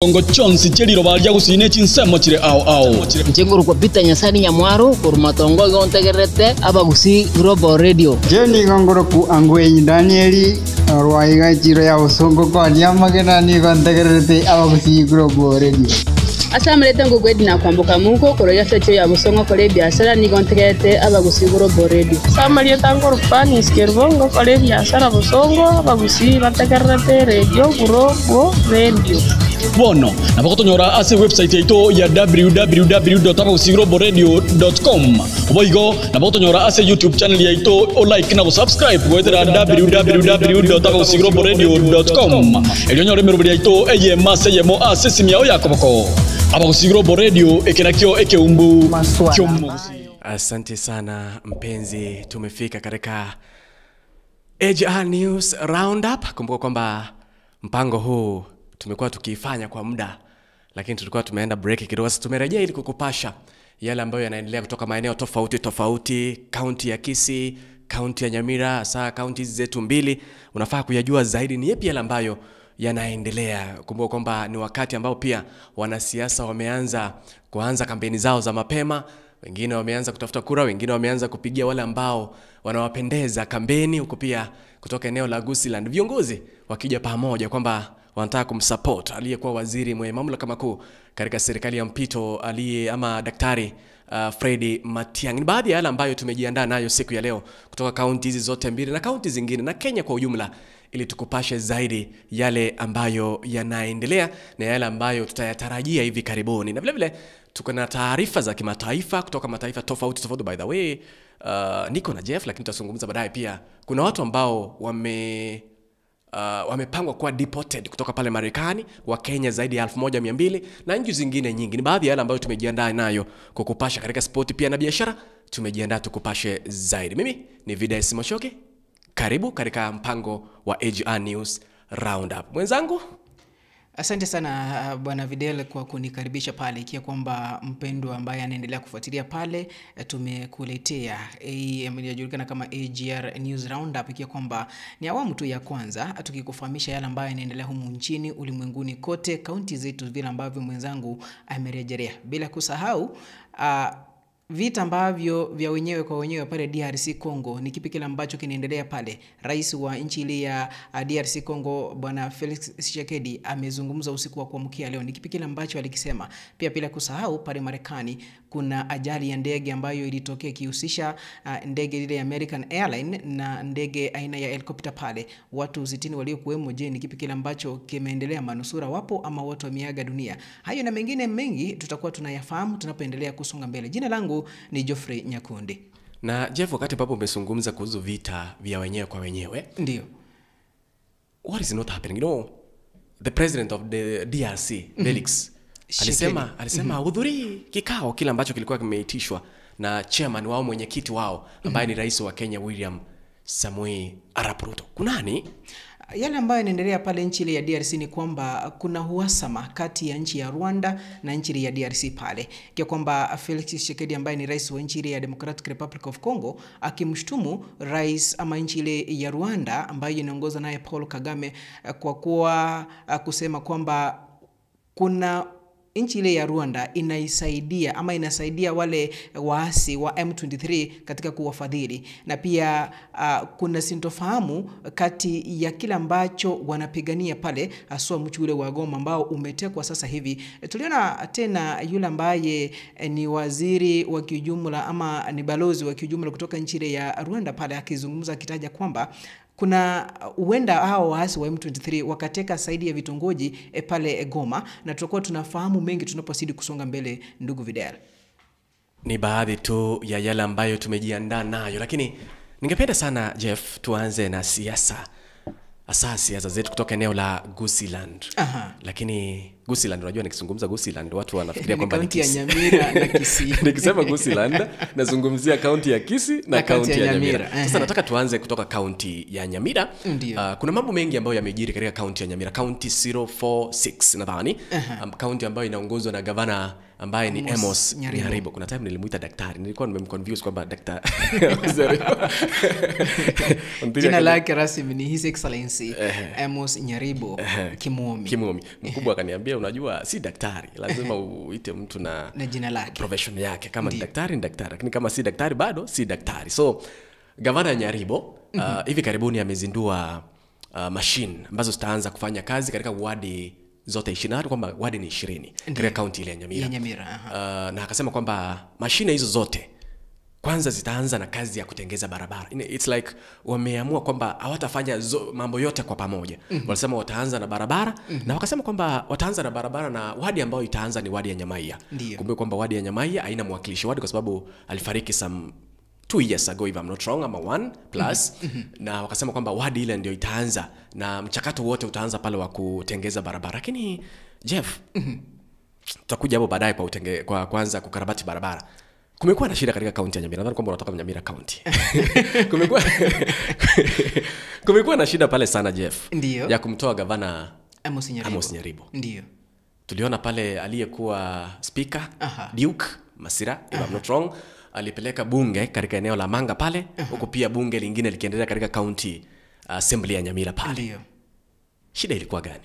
Ngo chonsi cheliro balya gusine chinsemo chire ao ao Nchenguru kwa pita nyasani nyamwaro kurumatongo gontegerete abagusi Global Radio. Jendi gongoro ku angwe Danieli rwaiga chiro ya usongo kwa nyamagena ni gontegerete abagusi Global Radio. Asamalete ngugwedi na kwambuka muko koroya secho ya busongo kore biashara ni gontegerete abagusi Global Radio. Samalete ngorupani skervongo kore biashara busongo abagusi bategerete radio Global Radio. Bono na bakotonyora ase website yaito ya www.abagusii-globalradio.com oboigo na bakotonyora ase YouTube channel yaito o like na subscribe goetera www.abagusii-globalradio.com elyonyore merubiri yaito eye mase yemo ase simyao yakoboko Abagusii Global Radio ekenakio ekeumbu kyomo. Asante sana mpenzi, tumefika katika AGR News Roundup. Kumbuka kwamba mpango huu tumekuwa tukiifanya kwa muda, lakini tulikuwa tumeenda break kidogo. Sasa tumerejea ili kukupasha yale ambayo yanaendelea kutoka maeneo tofauti tofauti, kaunti ya Kisii, kaunti ya Nyamira, hasa kaunti zetu mbili. Unafaa kuyajua zaidi ni yapi yale ambayo yanaendelea. Kumbuka kwamba ni wakati ambao pia wanasiasa wameanza kuanza kampeni zao za mapema. Wengine wameanza kutafuta kura, wengine wameanza kupigia wale ambao wanawapendeza kampeni, huko pia kutoka eneo la Gusiland viongozi wakija pamoja kwamba wanataka kumsupport aliyekuwa waziri mwenye mamlaka makuu katika serikali ya mpito aliye ama daktari Freddy Matiang'i. Ni baadhi ya yale ambayo tumejiandaa nayo siku ya leo kutoka kaunti hizi zote mbili na kaunti zingine na Kenya kwa ujumla, ili tukupashe zaidi yale ambayo yanaendelea na yale ambayo tutayatarajia hivi karibuni. Na vile vile tuko na taarifa za kimataifa kutoka mataifa tofauti tofauti. By the way, niko na Jeff, lakini tutazungumza baadaye pia. Kuna watu ambao wamepangwa kuwa deported kutoka pale Marekani, wa Kenya zaidi ya 1200 na nchi zingine nyingi. Ni baadhi ya yale ambayo tumejiandaa nayo kukupasha katika sport pia na biashara. Tumejiandaa tukupashe zaidi. Mimi ni Vides Moshoki. Karibu katika mpango wa AGR News Roundup. Mwenzangu, asante sana Bwana Videl kwa kunikaribisha pale, ikiwa kwamba mpendwa ambaye anaendelea kufuatilia pale, tumekuletea inayojulikana kama AGR News Roundup, ikiwa kwamba ni awamu tu ya kwanza tukikufahamisha yale ambayo yanaendelea humu nchini, ulimwenguni kote, kaunti zetu vile ambavyo mwenzangu amerejelea. Bila kusahau vita ambavyo vya wenyewe kwa wenyewe pale DRC Congo, ni kipi kile ambacho kinaendelea pale? Rais wa nchi ile ya DRC Congo Bwana Felix Tshisekedi amezungumza usiku wa kuamkia leo, ni kipi kile ambacho alikisema? Pia bila kusahau pale Marekani kuna ajali ya ndege ambayo ilitokea ikihusisha ndege ile ya American Airline na ndege aina ya helicopter pale, watu 60 waliokuwemo. Je, ni kipi kile ambacho kimeendelea? Manusura wapo ama watu wameaga dunia? Hayo na mengine mengi tutakuwa tunayafahamu tunapoendelea kusonga mbele. Jina langu ni Geoffrey Nyakundi. Na Jeff, wakati ambapo umezungumza kuhusu vita vya wenyewe kwa wenyewe, ndio, what is not happening? You know, the president of the DRC, Felix, alisema hudhurii kikao kile ambacho kilikuwa kimeitishwa na chairman wao, mwenyekiti wao ambaye ni rais wa Kenya William Samoei Arap Ruto. Kunani? Yale ambayo yanaendelea pale nchi ile ya DRC ni kwamba kuna uhasama kati ya nchi ya Rwanda na nchi ile ya DRC pale. Kwa kwamba Felix Tshisekedi ambaye ni rais wa nchi ile ya Democratic Republic of Congo akimshtumu rais ama nchi ile ya Rwanda ambayo inaongozwa naye Paul Kagame kwa kuwa kusema kwamba kuna nchi ile ya Rwanda inaisaidia ama inasaidia wale waasi wa M23 katika kuwafadhili, na pia kuna sintofahamu kati ya kila ambacho wanapigania pale, haswa mji ule wa Goma ambao umetekwa sasa hivi. Tuliona tena yule ambaye ni waziri wa kiujumla ama ni balozi wa kiujumla kutoka nchi ile ya Rwanda pale akizungumza akitaja kwamba kuna huenda hao waasi wa M23 wakateka zaidi ya vitongoji pale Goma, na tutakuwa tunafahamu mengi tunapozidi kusonga mbele, ndugu Vidal. Ni baadhi tu ya yale ambayo tumejiandaa nayo, lakini ningependa sana Jeff tuanze na siasa, hasa siasa zetu kutoka eneo la Gusiland. Aha. Lakini Gusiland, unajua nikizungumza Gusiland watu wanafikiria kwamba ni kaunti ya Nyamira na Kisii. Nikisema Gusiland nazungumzia kaunti ya Kisii na kaunti ya Nyamira. Sasa nataka tuanze kutoka kaunti ya Nyamira. Kuna mambo mengi ambayo yamejiri katika kaunti ya Nyamira, kaunti 046 nadhani, kaunti ambayo inaongozwa na gavana Ambaye ni Amos Nyaribo. Kuna time nilimuita daktari, nilikuwa nimemconfuse kwamba daktari. Jina lake rasmi ni His Excellency Amos Nyaribo Kimwomi. Mkubwa akaniambia unajua si daktari, lazima uite mtu na jina lake, profession yake. Kama ni daktari ni daktari, lakini kama si daktari bado si daktari. So Gavana Nyaribo hivi karibuni amezindua machine ambazo zitaanza kufanya kazi katika wadi zote 23, kwamba wadi ni 20 katika kaunti ile ya Nyamira. Na akasema kwamba mashine hizo zote kwanza zitaanza na kazi ya kutengeza barabara. It's like wameamua kwamba hawatafanya mambo yote kwa pamoja. Walisema wataanza na barabara, na wakasema kwamba wataanza na barabara na wadi ambayo itaanza ni wadi ya Nyamaiya. Kumbe kwamba wadi ya Nyamaiya haina mwakilishi wadi kwa sababu alifariki some 2 years ago if I'm not wrong, ama 1 plus. Na wakasema kwamba wadi ile ndio itaanza na mchakato wote utaanza pale wa kutengeza barabara. Lakini Jeff, tutakuja hapo baadaye kwa kwanza kukarabati barabara. Kumekuwa na shida katika kaunti ya Nyamira. Nadhani kwamba unatoka Nyamira County. Kumekuwa na shida pale sana Jeff. Ndiyo. Ya kumtoa gavana Amos Nyaribo. Ndiyo. Tuliona pale aliyekuwa speaker Duke Masira, if I'm not wrong, alipeleka bunge katika eneo la Manga pale, huko pia bunge lingine likiendelea katika county assembly ya Nyamira pale. Ndiyo. Shida ilikuwa gani?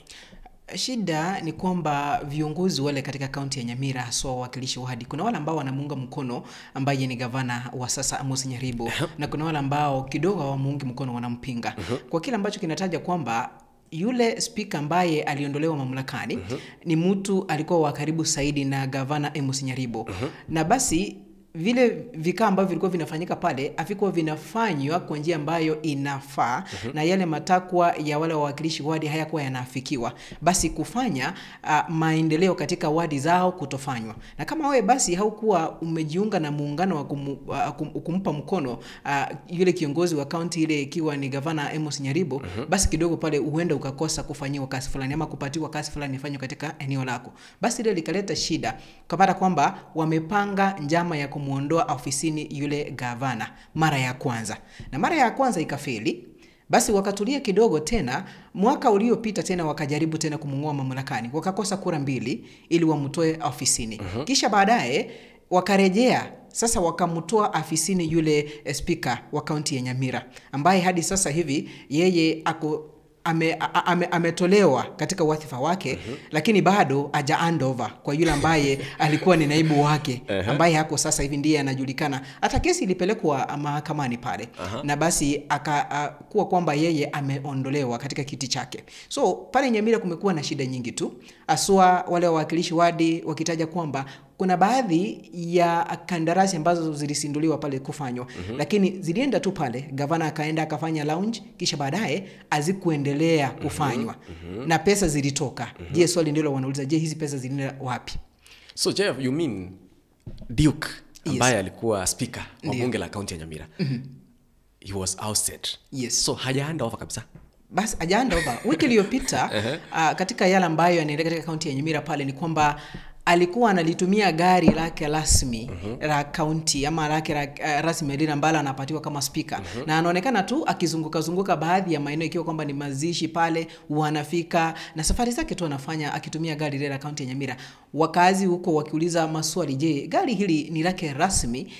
Shida ni kwamba viongozi wale katika kaunti ya Nyamira, haswa wawakilishi wadi, kuna wale ambao wanamuunga mkono ambaye ni gavana wa sasa Amos Nyaribo, na kuna wale ambao kidogo hawamuungi mkono, wanampinga. Kwa kile ambacho kinataja kwamba yule speaker ambaye aliondolewa mamlakani ni mtu alikuwa wa karibu zaidi na gavana Amos Nyaribo. Na basi vile vikao ambavyo vilikuwa vinafanyika pale havikuwa vinafanywa kwa njia ambayo inafaa, na yale matakwa ya wale wawakilishi wadi hayakuwa yanafikiwa, basi kufanya maendeleo katika wadi zao kutofanywa. Na kama wewe basi haukuwa umejiunga na muungano wa kumpa mkono yule kiongozi wa county ile ikiwa ni gavana Amos Nyaribo, basi kidogo pale uenda ukakosa kufanyiwa kazi fulani ama kupatiwa kazi fulani ifanywe katika eneo lako. Basi ile likaleta shida, ukapata kwamba wamepanga njama ya kumuondoa ofisini yule gavana mara ya kwanza, na mara ya kwanza ikafeli. Basi wakatulia kidogo tena, mwaka uliopita tena wakajaribu tena kumngoa mamlakani, wakakosa kura 2 ili wamtoe ofisini. Kisha baadaye wakarejea sasa wakamtoa afisini yule speaker wa kaunti ya Nyamira, ambaye hadi sasa hivi yeye ako ametolewa katika wadhifa wake, lakini bado haja handover kwa yule ambaye alikuwa ni naibu wake, ambaye hako sasa hivi ndiye anajulikana. Hata kesi ilipelekwa mahakamani pale, na basi akakuwa kwamba yeye ameondolewa katika kiti chake. So pale Nyamira kumekuwa na shida nyingi tu, haswa wale wawakilishi wadi wakitaja kwamba kuna baadhi ya kandarasi ambazo zilisinduliwa pale kufanywa, lakini zilienda tu pale, gavana akaenda akafanya lounge, kisha baadaye hazikuendelea kufanywa, na pesa zilitoka. Je, swali ndilo wanauliza, je, hizi pesa zilienda wapi? So Jeff, you mean Duke ambaye alikuwa speaker wa bunge la kaunti ya Nyamira, he was ousted. Yes. So hajaenda over kabisa. Basi hajaenda over. Wiki iliyopita katika yale ambayo yanaendelea katika kaunti ya Nyamira pale ni kwamba alikuwa analitumia gari lake rasmi la county ama lake rasmi lile ambalo anapatiwa kama speaker, na anaonekana tu akizunguka zunguka baadhi ya maeneo ikiwa kwamba ni mazishi pale wanafika, na safari zake tu anafanya akitumia gari lile la county ya Nyamira. Wakazi huko wakiuliza maswali, je, gari hili ni lake rasmi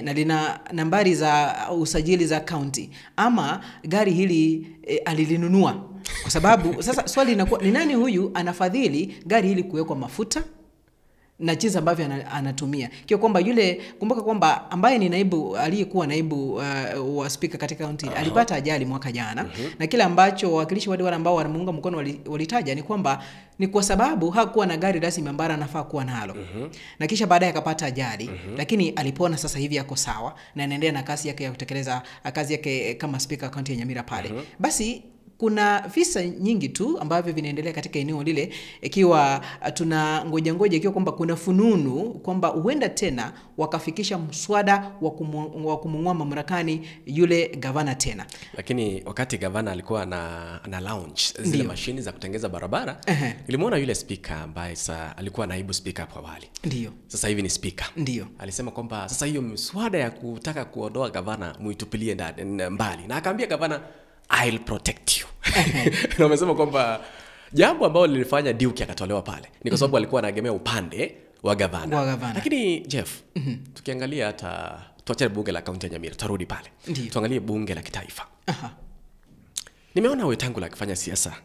na lina nambari za usajili za county, ama gari hili alilinunua? Kwa sababu sasa swali linakuwa ni nani huyu anafadhili gari hili kuwekwa mafuta na jinsi ambavyo anatumia. Kio kwamba yule, kumbuka kwamba ambaye ni naibu, aliyekuwa naibu wa speaker katika county alipata ajali mwaka jana, na kile ambacho wawakilishi wadi wale ambao wanamuunga mkono walitaja ni kwamba ni kwa sababu hakuwa na gari rasmi ambalo anafaa kuwa nalo, na kisha baadaye akapata ajali, lakini alipona, sasa hivi yako sawa na anaendelea na kazi yake ya kutekeleza kazi yake kama speaker county ya Nyamira pale. Basi kuna visa nyingi tu ambavyo vinaendelea katika eneo lile, ikiwa tuna ngoja ngoja, ikiwa kwamba kuna fununu kwamba huenda tena wakafikisha mswada wa kumng'oa mamlakani yule gavana tena. Lakini wakati gavana alikuwa na lounge zile mashini za kutengeza barabara, nilimuona yule speaker ambaye alikuwa naibu speaker hapo awali. Ndio. Sasa hivi ni speaker. Ndio. Alisema kwamba sasa hiyo mswada ya kutaka kuondoa gavana muitupilie mbali. Na akaambia gavana, I'll protect you. Na wamesema kwamba jambo ambalo lilifanya Duke akatolewa pale ni kwa sababu alikuwa anaegemea upande wa gavana. Lakini Jeff, tukiangalia hata tuachane bunge la kaunti ya Nyamira, tutarudi pale. Ndiyo. Tuangalie bunge la kitaifa. Nimeona Wetangula akifanya siasa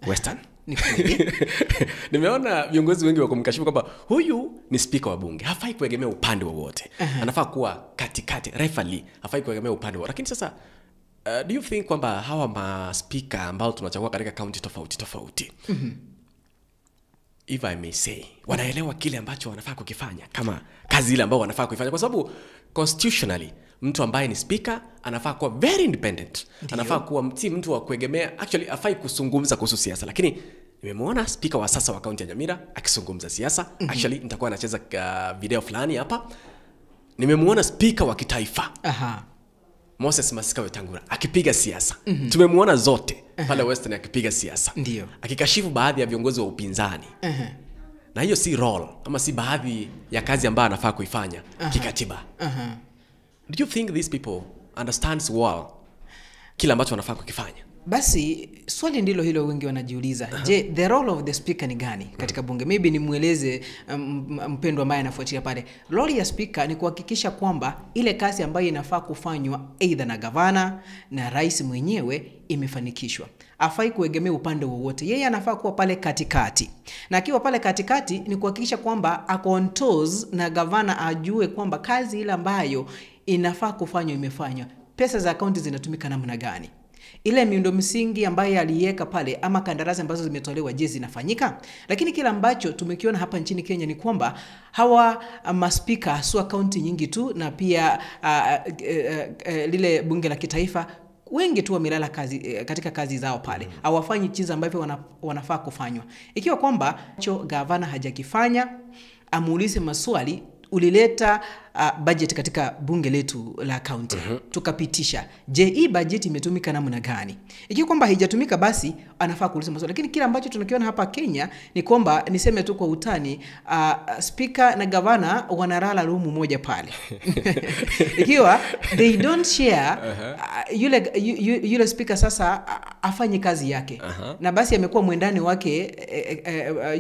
Western. Ni kweli. Nimeona viongozi wengi wakumkashifu kwamba huyu ni speaker wa bunge, hafai kuegemea upande wowote. Anafaa kuwa katikati, referee, hafai kuegemea upande wowote. Lakini sasa do you think kwamba hawa ma speaker ambao tunachagua katika kaunti tofauti tofauti, if I may say, wanaelewa kile ambacho wanafaa kukifanya kama kazi ile ambayo wanafaa kuifanya? Kwa sababu constitutionally mtu ambaye ni speaker anafaa kuwa very independent. Anafaa kuwa si mtu wa kuegemea, actually hafai kuzungumza kuhusu siasa. Lakini nimemuona speaker wa sasa wa kaunti ya Nyamira akizungumza siasa. Actually nitakuwa nacheza video fulani hapa. Nimemuona speaker wa kitaifa Moses Masika Wetangula akipiga siasa. Tumemuona zote pale Western akipiga siasa. Ndiyo. Akikashifu baadhi ya viongozi wa upinzani. Na hiyo si role ama si baadhi ya kazi ambayo anafaa kuifanya kikatiba. Do you think these people understands well kila ambacho wanafaa kukifanya? Basi swali ndilo hilo wengi wanajiuliza. Je, the role of the speaker ni gani katika bunge? Maybe nimueleze mpendwa ambaye anafuatilia pale. Role ya speaker ni kuhakikisha kwamba ile kazi ambayo inafaa kufanywa either na gavana na rais mwenyewe imefanikishwa. Hafai kuegemea upande wowote. Yeye anafaa kuwa pale katikati. Na akiwa pale katikati ni kuhakikisha kwamba ako on toes na gavana ajue kwamba kazi ile ambayo inafaa kufanywa imefanywa. Pesa za kaunti zinatumika namna gani? Ile miundo msingi ambayo aliweka pale ama kandarasi ambazo zimetolewa, je, zinafanyika? Lakini kila ambacho tumekiona hapa nchini Kenya ni kwamba hawa maspika haswa kaunti nyingi tu na pia lile bunge la kitaifa, wengi tu wamelala kazi, katika kazi zao pale. Hawafanyi jinsi ambavyo wanafaa kufanywa. Ikiwa kwamba cho gavana hajakifanya, amuulize maswali. Ulileta budget katika bunge letu la county, tukapitisha. Je, hii budget imetumika namna gani? Ikiwa kwamba haijatumika basi anafaa kuuliza maswali. Lakini kile ambacho tunakiona hapa Kenya ni kwamba, niseme tu kwa utani, speaker na gavana wanalala room moja pale. Ikiwa they don't share, yule speaker sasa afanye kazi yake. Na basi amekuwa mwendani wake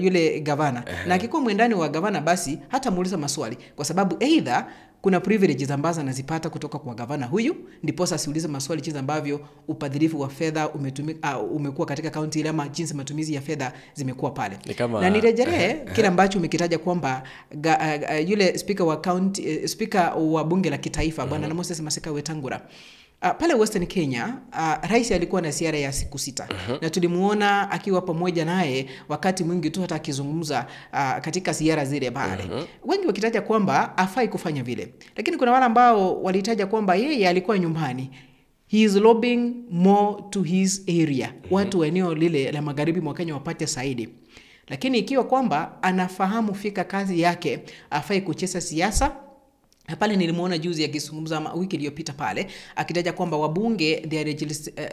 yule gavana. Na akikuwa mwendani wa gavana basi hata muuliza maswali, kwa sababu either kuna privileges ambazo anazipata kutoka kwa gavana huyu, ndiposa asiulize maswali jinsi ambavyo upadhirifu wa fedha umekuwa katika kaunti ile ama jinsi matumizi ya fedha zimekuwa pale. Na nirejelee kile ambacho umekitaja kwamba yule speaker wa county, speaker wa bunge la kitaifa Bwana Moses Masika Wetangula, pale Western Kenya, rais alikuwa na ziara ya siku 6. Na tulimuona akiwa pamoja naye wakati mwingi tu hata akizungumza katika ziara zile pale. Wengi wakitaja kwamba hafai kufanya vile. Lakini kuna wale ambao walitaja kwamba yeye alikuwa nyumbani. He is lobbying more to his area. Watu wa eneo lile la magharibi mwa Kenya wapate saidi. Lakini ikiwa kwamba anafahamu fika kazi yake, hafai kucheza siasa. Na pale nilimuona juzi akizungumza ama wiki iliyopita pale akitaja kwamba wabunge, they are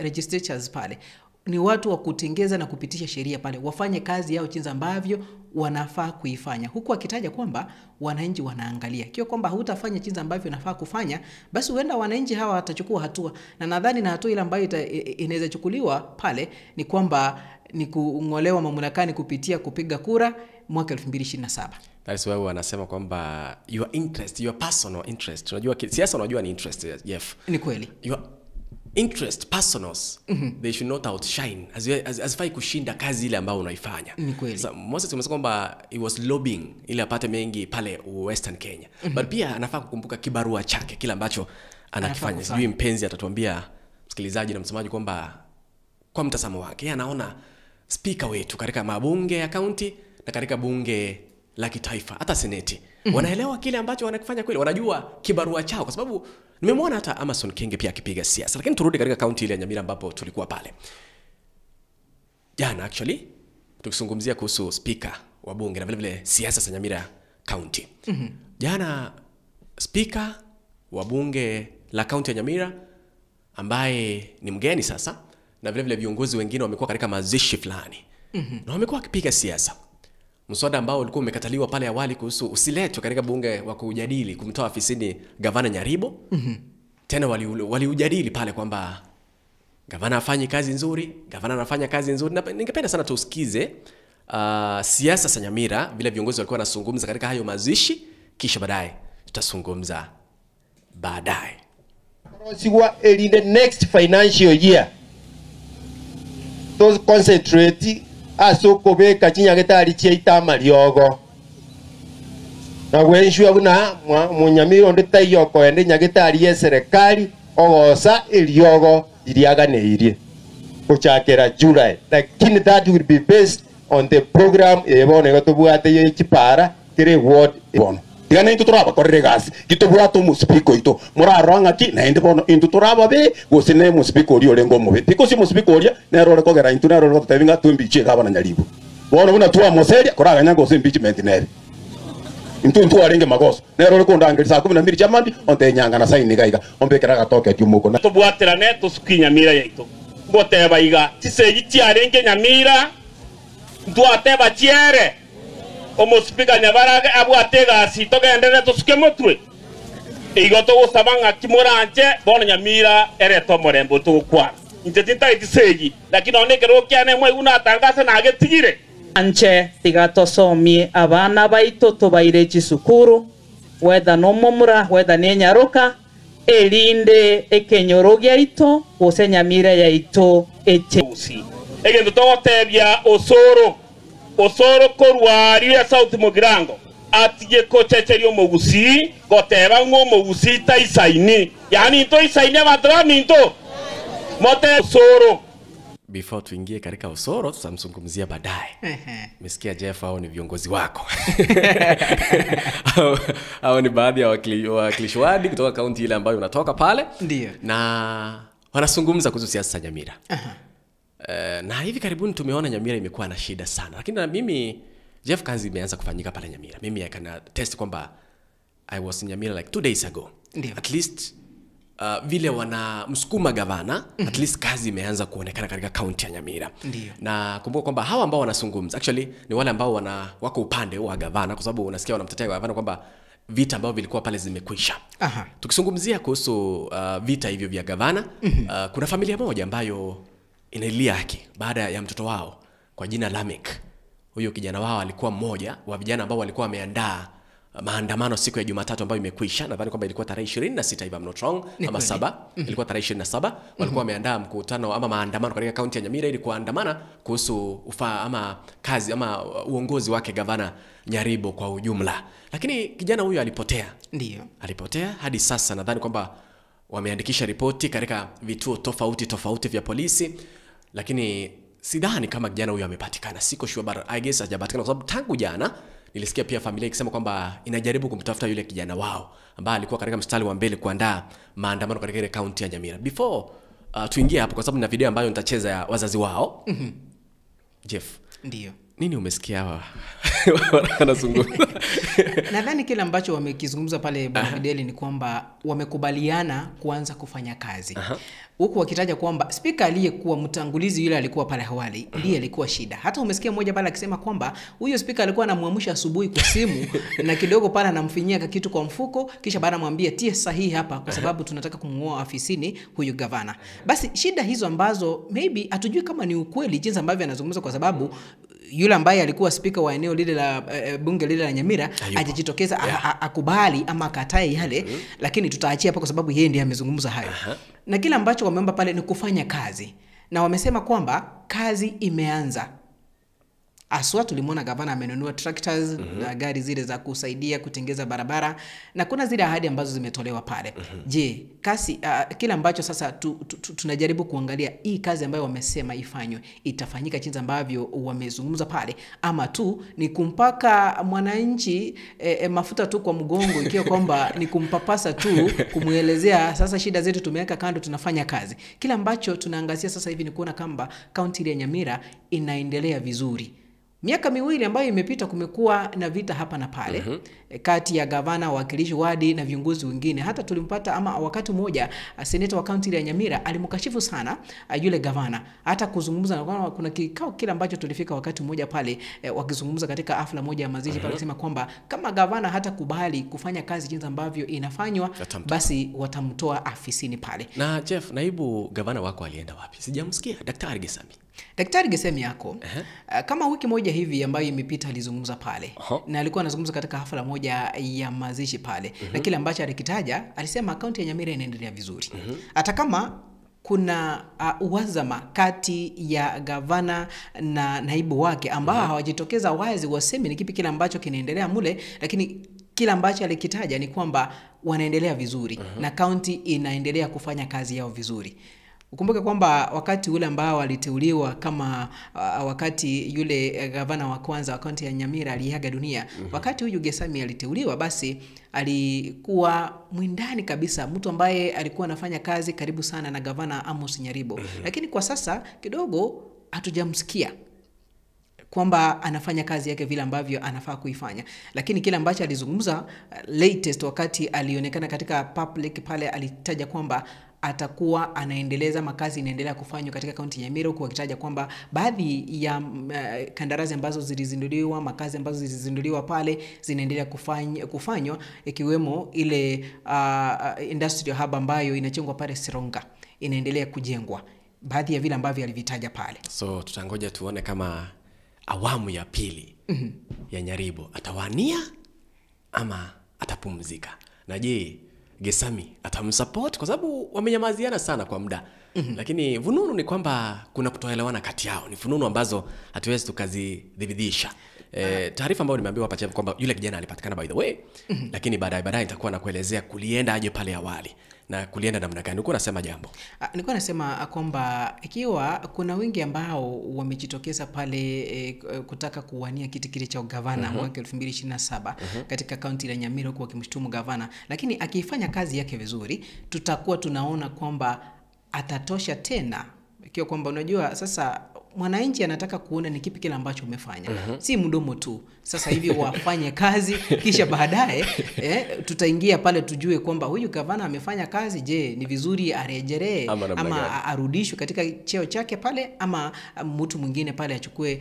legislatures pale, ni watu wa kutengeza na kupitisha sheria pale, wafanye kazi yao jinsi ambavyo wanafaa kuifanya, huku akitaja kwamba wananchi wanaangalia. Ikiwa kwamba hutafanya jinsi ambavyo unafaa kufanya, basi huenda wananchi hawa watachukua hatua. Na nadhani na hatua ile ambayo inaweza chukuliwa pale ni kwamba ni kungolewa mamlakani kupitia kupiga kura mwaka 2027. That is why wanasema kwamba your interest, your personal interest. Unajua siasa, unajua ni interest, Jeff. Ni kweli. Your interest personals, they should not outshine. Hazifai kushinda kazi ile ambayo unaifanya. Ni kweli. So, Moses umesema kwamba he was lobbying ili apate mengi pale Western Kenya. But pia anafaa kukumbuka kibarua chake, kile ambacho anakifanya. Sijui mpenzi atatuambia msikilizaji na msomaji kwamba kwa mtazamo wake anaona speaker wetu katika mabunge ya county na katika bunge la kitaifa hata seneti wanaelewa kile ambacho wanakifanya kweli, wanajua kibarua chao, kwa sababu nimemwona hata Amason Kingi pia akipiga siasa. Lakini turudi katika county ile ya Nyamira ambapo tulikuwa pale jana actually tukizungumzia kuhusu speaker wa bunge na vile vile siasa za Nyamira county. Jana speaker wa bunge la county ya Nyamira ambaye ni mgeni sasa, na vile vile viongozi wengine wamekuwa katika mazishi fulani na wamekuwa wakipiga siasa. Mswada ambao ulikuwa umekataliwa pale awali kuhusu usiletwe katika bunge wa kujadili kumtoa afisini gavana Nyaribo. Tena waliujadili pale kwamba gavana hafanyi kazi nzuri, gavana anafanya kazi nzuri. Na ningependa sana tusikize siasa za Nyamira, vile viongozi walikuwa wanazungumza katika hayo mazishi, kisha baadaye tutazungumza baadaye. In the next financial year to concentrate asokobeka chinyagetari chiaita mariogo na gwenshua buna munyamiro nditaiyo koende nyagetari ye serikali ogosa eriogo iriaganeirie kuchakera July, lakini that will be based on the program ebone gotubwate ye chipara kire ward bono tigana into turaba korere gasi gitubwate omusipiko ito murarora ng'aki naende bono into turaba be gose ne musipiko oria orenge omobe tikosi musipiko oria nero ore kogera into nero ore gototebia ng'a twembichie gabana nyaribo bono buna twamoseria koraganya gose impeachment nere into into arenge magoso nero ore kondangeria saa 12 chamambi onte nyanga na saini gaiga ombekera gatoke tiumuko na tubwaterane tusuki Nyamira yaito ngoteba iga chisegi chiarenge Nyamira ntwateba chiere omusipika nyabarage abwate gasi togendere tusuke motwe igo togosaba ng'aki moranche bono Nyamira ereto morembo togokwana inche tintari chisegi lakini one ekero kiane mwaigu natangase nagetigire anche tigatosomie abana baito tubaire chisukuru wetha no momura wetha ni nyaroka elinde ekenyoro giaito gose Nyamira yaito eche egento togotebia osoro osoro korwaria South Mugirango atige kochecherio mogusi goteba ng'o mogusi taisaini yani to isaini abantu baminto mote osoro. Before tuingie katika Osoro tutamzungumzia baadaye. Umesikia Jeff, hao ni viongozi wako. Hao ni baadhi ya wakilishi wadi kutoka kaunti ile ambayo unatoka pale. Ndiyo. Na wanazungumza kuhusu siasa za Nyamira. Na hivi karibuni tumeona Nyamira imekuwa na shida sana. Lakini na mimi Jeff, kazi imeanza kufanyika pale Nyamira. Mimi I can test kwamba I was in Nyamira like 2 days ago. Ndiyo. At least vile wana msukuma gavana, at least kazi imeanza kuonekana katika kaunti ya Nyamira. Ndiyo. Na kumbuka kwamba hawa ambao wanazungumza actually ni wale ambao wako upande wa gavana, kwa sababu unasikia wanamtetea gavana kwamba vita ambavyo vilikuwa pale zimekwisha. Tukizungumzia kuhusu vita hivyo vya gavana, kuna familia moja ambayo inalilia haki baada ya mtoto wao kwa jina Lamek. Huyo kijana wao alikuwa mmoja wa vijana ambao walikuwa wameandaa maandamano siku ya Jumatatu ambayo imekwisha. Nadhani kwamba ilikuwa tarehe 26 if I'm not wrong, ama 7. Ilikuwa tarehe 27. Walikuwa wameandaa mkutano ama maandamano katika kaunti ya Nyamira ili kuandamana kuhusu ufaa ama kazi ama uongozi wake gavana Nyaribo kwa ujumla. Lakini kijana huyo alipotea. Ndiyo. Alipotea hadi sasa nadhani kwamba wameandikisha ripoti katika vituo tofauti tofauti vya polisi, lakini sidhani kama kijana huyo amepatikana. Siko sure, but I guess hajapatikana kwa sababu tangu jana nilisikia pia familia ikisema kwamba inajaribu kumtafuta yule kijana wao ambaye alikuwa katika mstari wa mbele kuandaa maandamano katika ile kaunti ya Nyamira. Before tuingie hapo, kwa sababu nina video ambayo nitacheza ya wazazi wao. Jeff. Ndiyo. Nini umesikia hawa wanazungumza? Nadhani kile ambacho wamekizungumza pale Bwana Fideli ni kwamba wamekubaliana kuanza kufanya kazi. Huku wakitaja kwamba speaker aliyekuwa mtangulizi yule alikuwa pale awali ndiye alikuwa shida. Hata umesikia mmoja pale akisema kwamba huyo speaker alikuwa anamuamsha asubuhi kwa simu na kidogo pale anamfinyia kitu kwa mfuko, kisha baada anamwambia tie sahihi hapa kwa sababu tunataka kumuoa afisini huyu gavana. Basi shida hizo ambazo maybe hatujui kama ni ukweli jinsi ambavyo anazungumza, kwa sababu yule ambaye alikuwa speaker wa eneo lile la bunge lile la Nyamira hajajitokeza akubali ama akatae yale, lakini tutaachia hapa kwa sababu yeye ndiye amezungumza hayo. Na kile ambacho wameomba pale ni kufanya kazi, na wamesema kwamba kazi imeanza. Aswa tulimwona gavana amenunua tractors na gari zile za kusaidia kutengeza barabara, na kuna zile ahadi ambazo zimetolewa pale. Je, kasi kile ambacho sasa tunajaribu kuangalia, hii kazi ambayo wamesema ifanywe itafanyika jinsi ambavyo wamezungumza pale, ama tu ni kumpaka mwananchi mafuta tu kwa mgongo, ikiwa kwamba ni kumpapasa tu kumuelezea sasa shida zetu tumeweka kando, tunafanya kazi. Kile ambacho tunaangazia sasa hivi ni kuona kwamba kaunti ya Nyamira inaendelea vizuri. Miaka miwili ambayo imepita kumekuwa na vita hapa na pale kati ya gavana, wawakilishi wadi na viongozi wengine. Hata tulimpata ama wakati mmoja seneta wa kaunti ya Nyamira alimkashifu sana yule gavana, hata kuzungumza na kuna kikao kile ambacho tulifika wakati mmoja pale wakizungumza katika hafla moja ya mazishi pale, akisema kwamba kama gavana hata kubali kufanya kazi jinsi ambavyo inafanywa basi watamtoa afisini pale. Na Jeff, naibu gavana wako alienda wapi? Sijamsikia Daktari Gesami. Daktari Gesemi yako kama wiki moja hivi ambayo imepita alizungumza pale. Na alikuwa anazungumza katika hafla moja ya mazishi pale. Na kile ambacho alikitaja, alisema kaunti ya Nyamira inaendelea vizuri. Hata kama kuna uwazama kati ya gavana na naibu wake ambao hawajitokeza wazi waseme ni kipi kile ambacho kinaendelea mule, lakini kila ambacho alikitaja ni kwamba wanaendelea vizuri na kaunti inaendelea kufanya kazi yao vizuri. Ukumbuke kwamba wakati ule ambao aliteuliwa kama wakati yule gavana wa kwanza wa kaunti ya Nyamira aliaga dunia, wakati huyu Gesami aliteuliwa, basi alikuwa mwindani kabisa, mtu ambaye alikuwa anafanya kazi karibu sana na gavana Amos Nyaribo. Lakini kwa sasa kidogo hatujamsikia kwamba anafanya kazi yake vile ambavyo anafaa kuifanya. Lakini kile ambacho alizungumza latest wakati alionekana katika public pale, alitaja kwamba atakuwa anaendeleza makazi inaendelea kufanywa katika kaunti ya Nyamira, huku akitaja kwamba baadhi ya kandarasi ambazo zilizinduliwa, makazi ambazo zilizinduliwa pale zinaendelea kufanywa, ikiwemo ile industrial hub ambayo inachengwa pale Sironga inaendelea kujengwa, baadhi ya vile ambavyo alivitaja pale. So tutangoja tuone kama awamu ya pili ya Nyaribo atawania ama atapumzika. Na je, Gesami atamsupport? Kwa sababu wamenyamaziana sana kwa muda. Lakini vununu ni kwamba kuna kutoelewana kati yao. Ni fununu ambazo hatuwezi tukazidhibitisha. Taarifa ambayo nimeambiwa hapa Chef kwamba yule kijana alipatikana by the way. Lakini baadaye nitakuwa nakuelezea kulienda aje pale awali na kulienda namna gani. Ulikuwa unasema jambo? Nilikuwa nasema kwamba ikiwa kuna wengi ambao wamejitokeza pale kutaka kuwania kiti kile cha gavana mwaka 2027 katika kaunti ya Nyamira huku wakimshutumu gavana, lakini akifanya kazi yake vizuri tutakuwa tunaona kwamba atatosha tena. Ikiwa kwamba unajua sasa mwananchi anataka kuona ni kipi kile ambacho umefanya. Si mdomo tu. Sasa hivi wafanye kazi kisha baadaye tutaingia pale tujue kwamba huyu gavana amefanya kazi, je, ni vizuri arejelee ama arudishwe katika cheo chake pale ama mtu mwingine pale achukue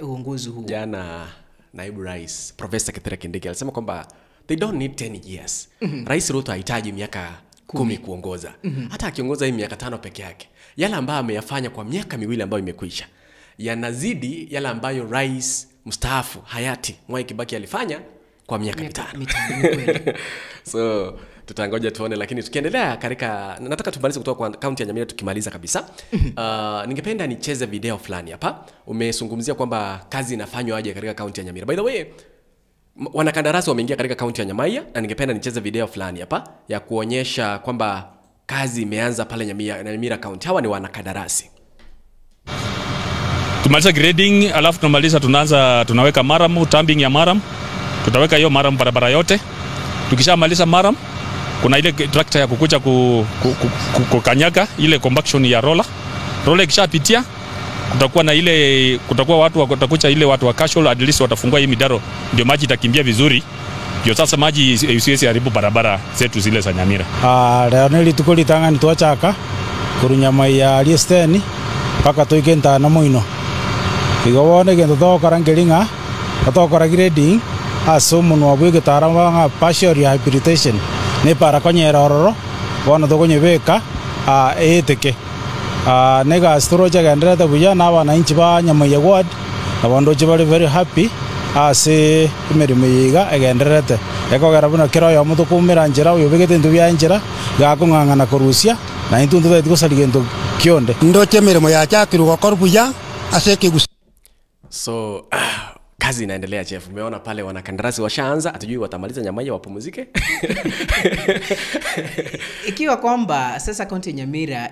uongozi huu. Jana naibu rais Professor Kithure Kindiki alisema kwamba they don't need 10 years. Rais Ruto hahitaji miaka 10 kuongoza. Hata akiongoza hii miaka 5 peke yake, yale ambayo ameyafanya kwa miaka miwili ambayo imekwisha yanazidi yale ambayo rais mstaafu hayati Mwai Kibaki alifanya kwa miaka 5. So tutangoja tuone, lakini tukiendelea katika, nataka tumalize kutoka kwa kaunti ya Nyamira tukimaliza kabisa. Ningependa nicheze video fulani hapa. Umezungumzia kwamba kazi inafanywa aje katika kaunti ya Nyamira. By the way, wanakandarasi wameingia katika kaunti ya Nyamira na ningependa nicheze video fulani hapa ya kuonyesha kwamba kazi imeanza pale Nyamira County. Hawa ni wanakandarasi. Tumaliza grading, alafu tunamaliza tunaanza tunaweka maramu, tambing ya maram. Tutaweka hiyo maram barabara yote. Tukishamaliza maram, kuna ile tractor ya kukuja kukanyaga ile compaction ya roller. Roller ikishapitia kutakuwa na ile, kutakuwa watu watakuja ile watu wa casual at least watafungua hii midaro ndio maji itakimbia vizuri. Ndio sasa maji isiwezi haribu barabara zetu zile za Nyamira. Leo nilitukuli tanga nitwachaka kurunyama ya liesteni paka tuikenta na muino. Igowone gento tokora ngelinga tokora grading asumu wa bwige taramba partial rehabilitation ne para konyera ororo bono tokonyebeka eteke nega storo chagenderete buya na abananchi ba Nyamaiya ward abondo bari very happy ase emirimo yiga egenderete ekogera buno kero yo mutukumira njira uyobegete ntu bya njira gakung'ang'ana korusia na intu ntu gosari gento kionde ndoche mirimo yachakirwe gokora buya ase kigusa. So kazi inaendelea Chef. Umeona pale wanakandarasi washaanza, hatujui watamaliza Nyamaiya wapumzike. Ikiwa kwamba sasa kaunti ya Nyamira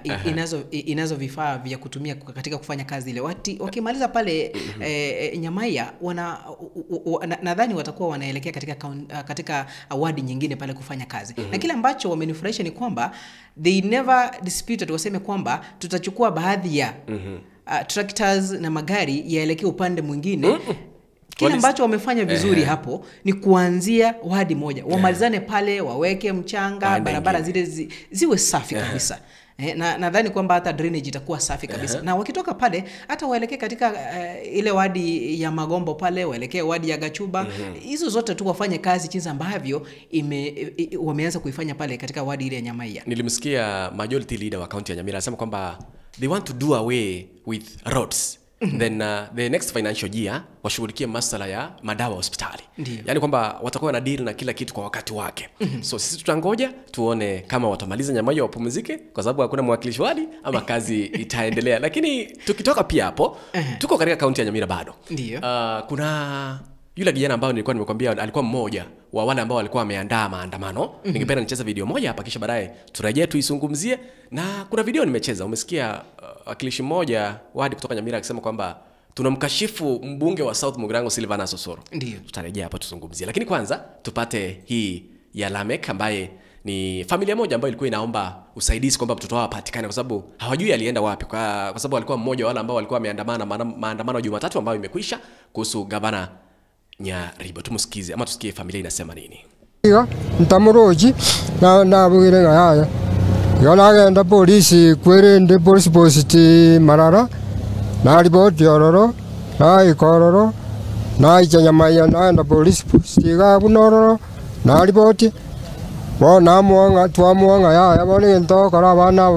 inazo vifaa vya kutumia katika kufanya kazi ile, wakimaliza pale Nyamaiya nadhani watakuwa wanaelekea katika wadi nyingine pale kufanya kazi. Na kile ambacho wamenifurahisha ni kwamba they never disputed, waseme kwamba tutachukua baadhi ya tractors na magari yaelekee upande mwingine. Kile ambacho wamefanya vizuri hapo ni kuanzia wadi moja. Wamalizane pale, waweke mchanga, barabara zile ziwe safi kabisa. Na nadhani kwamba hata drainage itakuwa safi kabisa. Na wakitoka pale hata waelekee katika ile wadi ya Magombo pale, waelekee wadi ya Gachuba. Hizo zote tu wafanye kazi jinsi ambavyo wameanza kuifanya pale katika wadi ile ya Nyamaiya. Nilimsikia majority leader wa kaunti ya Nyamira anasema kwamba they want to do away with roads. Then the next financial year washughulikie masuala ya madawa hospitali. Yaani kwamba watakuwa na deal na kila kitu kwa wakati wake. So sisi tutangoja tuone kama watamaliza Nyamaiya wapumzike, kwa sababu hakuna mwakilishi wadi ama kazi itaendelea. Lakini tukitoka pia hapo, tuko katika kaunti ya Nyamira bado. Kuna yule kijana ambao nilikuwa nimekwambia alikuwa mmoja wa wale ambao walikuwa wameandaa maandamano. Ningependa nicheze video moja hapa kisha baadaye turejee tuizungumzie. Na kuna video nimecheza, umesikia wakilishi mmoja wadi kutoka Nyamira akisema kwamba tunamkashifu mbunge wa South Mugirango Silvanus Osoro. Ndiyo. Tutarejea hapa tuzungumzie. Lakini kwanza tupate hii ya Lamek ambaye ni familia moja ambayo ilikuwa inaomba usaidizi kwamba mtoto wao apatikane kwa sababu hawajui alienda wapi, kwa sababu alikuwa mmoja wale ambao walikuwa wameandamana maandamano Jumatatu ambayo imekwisha kuhusu gavana Nyaribo. Tumusikize ama tusikie familia inasema nini. Ntamuroji na bugire ngaya. Yona polisi kwerende polisi posti Marara na ripoti ororo na ikororo na ichanyamaya na polisi posti ga bunororo na ripoti bona muanga twamuanga ya bone ntokora bana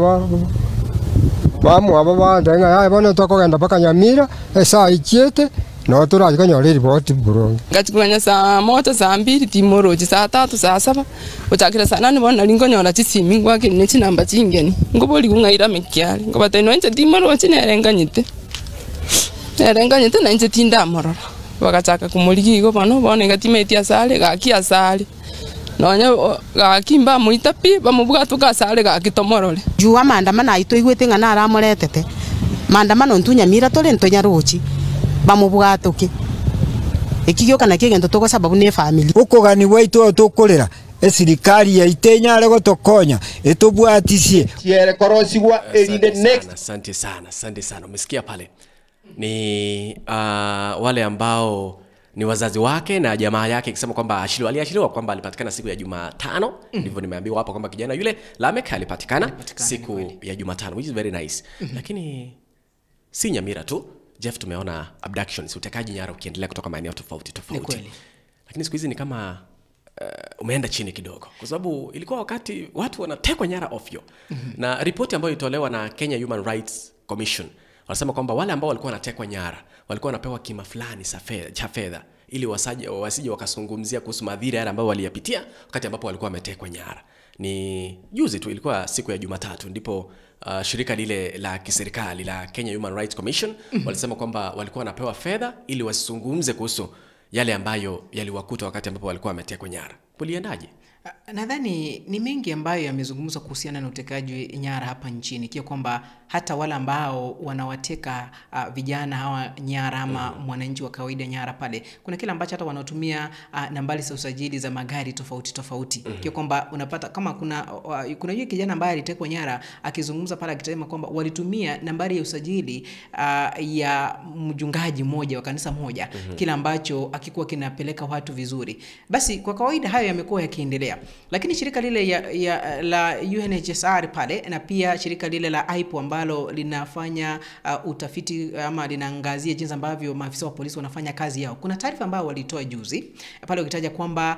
ba muaba ba ndenga ya bone tokogenda paka Nyamira esa ichiete no turaji ripoti burongi ngachikumanya saa moja saa mbili timoroji saa tatu saa saba uchakira saa nane bona lingonyora chisimi ngwake ne chinamba chingeni ngoboli kungaira mekyali ngobata ino nje timoroji nerenganyite na nje tindamorora bakachaka kumuligi go bano bona ngatimeti asale gaki asale nonya gakimba muitapi bamubuga tukasale gakitomorore juwa maandamano aito igwete ngana aramoretete maandamano ntunyamira tole ntonyaruchi bamubwatuki ikigyoka na kigendo toko sababu ne family ukogani waitu tukurira esirikali ya itenya lego tokonya etubwatisie kiere korosigwa erinde next. Asante sana, asante sana. Umesikia pale ni wale ambao ni wazazi wake na jamaa yake ikisema kwamba aliachiliwa kwamba alipatikana siku ya Jumatano. Ndivyo nimeambiwa hapa kwamba kijana yule Lamek alipatikana siku ya Jumatano, which is very nice. Lakini si Nyamira tu Jeff, tumeona abductions, utekaji nyara ukiendelea kutoka maeneo tofauti tofauti. Lakini siku hizi ni kama umeenda chini kidogo, kwa sababu ilikuwa wakati watu wanatekwa nyara ovyo. Na ripoti ambayo ilitolewa na Kenya Human Rights Commission wanasema kwamba wale ambao walikuwa wanatekwa nyara walikuwa wanapewa kima fulani cha fedha ili wasije wakazungumzia kuhusu madhira yale ambayo waliyapitia wakati ambapo walikuwa wametekwa nyara. Ni juzi tu, ilikuwa siku ya Jumatatu ndipo shirika lile la kiserikali la Kenya Human Rights Commission walisema kwamba walikuwa wanapewa fedha ili wasizungumze kuhusu yale ambayo yaliwakuta wakati ambapo walikuwa wametekwa nyara. Kuliendaje? Nadhani ni mengi ambayo yamezungumzwa kuhusiana na utekaji nyara hapa nchini, kia kwamba hata wale ambao wanawateka vijana hawa nyara ama mwananchi wa kawaida nyara pale, kuna kile ambacho hata wanatumia nambari za usajili za magari tofauti tofauti. Kia kwamba unapata kama kuna yule kijana ambaye alitekwa nyara akizungumza pale akisema kwamba walitumia nambari ya usajili ya mchungaji mmoja wa kanisa moja, kile ambacho akikuwa kinapeleka watu vizuri. Basi kwa kawaida hayo yamekuwa yakiendelea. Lakini shirika lile la UNHCR pale na pia shirika lile la IPO ambalo linafanya utafiti ama linaangazia jinsi ambavyo maafisa wa polisi wanafanya kazi yao, kuna taarifa ambayo walitoa juzi pale wakitaja kwamba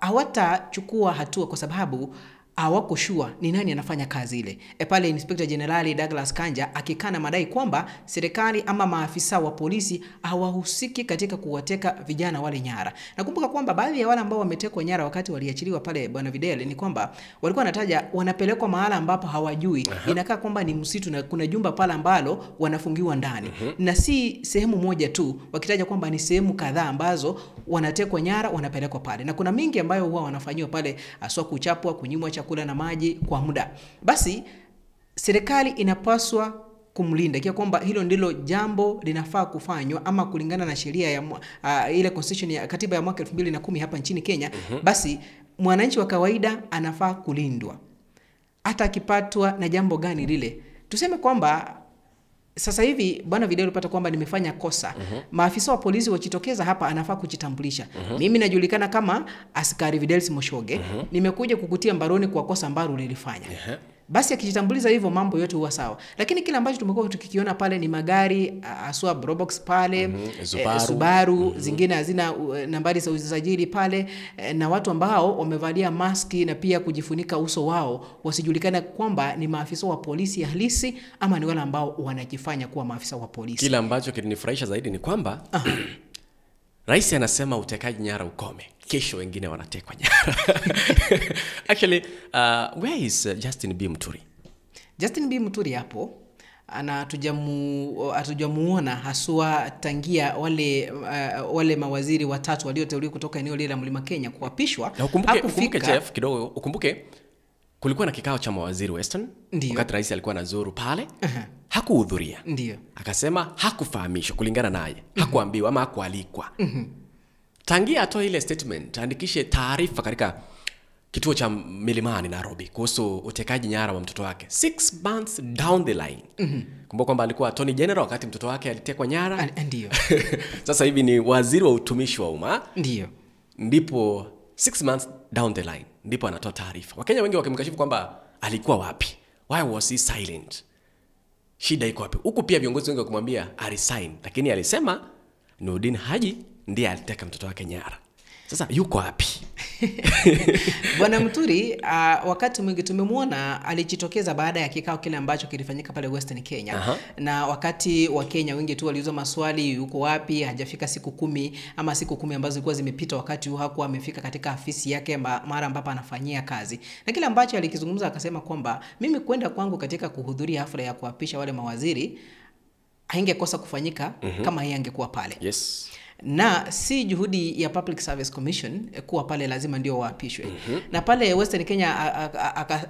hawatachukua hatua kwa sababu hawako sure ni nani anafanya kazi ile. Pale Inspector General Douglas Kanja akikana madai kwamba serikali ama maafisa wa polisi hawahusiki katika kuwateka vijana wale nyara. Nakumbuka kwamba baadhi ya wale ambao wametekwa nyara wakati waliachiliwa pale Bwana Videle ni kwamba walikuwa wanataja wanapelekwa mahala ambapo hawajui. Inakaa kwamba ni msitu na kuna jumba pale ambalo wanafungiwa ndani. Na si sehemu moja tu, wakitaja kwamba ni sehemu kadhaa ambazo wanatekwa nyara wanapelekwa pale. Na kuna mingi ambayo huwa wanafanyiwa pale, haswa kuchapwa, kunyimwa chakula na maji kwa muda. Basi serikali inapaswa kumlinda, kia kwamba hilo ndilo jambo linafaa kufanywa ama kulingana na sheria ya ile constitution ya katiba ya mwaka 2010 hapa nchini Kenya. Basi mwananchi wa kawaida anafaa kulindwa hata akipatwa na jambo gani lile. Tuseme kwamba sasa hivi Bwana Video ulipata kwamba nimefanya kosa. Maafisa wa polisi wachitokeza hapa anafaa kujitambulisha. Mimi najulikana kama askari Videlis Moshoge. Nimekuja kukutia mbaroni kwa kosa ambalo ulilifanya. Basi akijitambuliza hivyo mambo yote huwa sawa. Lakini kile ambacho tumekuwa tukikiona pale ni magari aswa Probox pale, Subaru, zingine hazina nambari za usajili pale, na watu ambao wamevalia maski na pia kujifunika uso wao wasijulikane kwamba ni maafisa wa polisi halisi ama ni wale ambao wanajifanya kuwa maafisa wa polisi. Kile ambacho kilinifurahisha zaidi ni kwamba Rais anasema utekaji nyara ukome. Kesho wengine wanatekwa nyara. Actually, where is Justin B. Muturi? Justin B. Muturi hapo hatujamuona haswa tangia wale mawaziri watatu walioteuliwa kutoka eneo lile la Mlima Kenya kuapishwa. Na ukumbuke Jeff kidogo, ukumbuke kulikuwa na kikao cha mawaziri Western. Ndiyo. Wakati rais alikuwa anazuru pale, hakuhudhuria. Ndiyo. Akasema hakufahamishwa kulingana naye, hakuambiwa ama hakualikwa. Tangia atoe ile statement, andikishe taarifa katika kituo cha Milimani Nairobi kuhusu utekaji nyara wa mtoto wake 6 months down the line. Kumbuka kwamba alikuwa Attorney General wakati mtoto wake alitekwa nyara. Ndiyo. Sasa hivi ni waziri wa utumishi wa umma. Ndiyo. Ndipo 6 months down the line ndipo anatoa taarifa. Wakenya wengi wakimkashifu kwamba alikuwa wapi? Why was he silent? Shida iko wapi? Huku pia viongozi wengi wakimwambia resign, lakini alisema Nurdin Haji ndiye aliteka mtoto wake nyara. Sasa yuko wapi? Bwana Muturi wakati mwingi tumemuona alijitokeza baada ya kikao kile ambacho kilifanyika pale Western Kenya. Na wakati wa Kenya wengi tu waliuliza maswali, yuko wapi, hajafika siku 10 ama siku 10 ambazo zilikuwa zimepita wakati huo hakuwa amefika katika afisi yake mara ambapo anafanyia kazi. Na kile ambacho alikizungumza akasema kwamba mimi kwenda kwangu katika kuhudhuria hafla ya kuapisha wale mawaziri haingekosa kufanyika kama yeye angekuwa pale. Yes. Na si juhudi ya Public Service Commission kuwa pale lazima ndio waapishwe. Na pale Western Kenya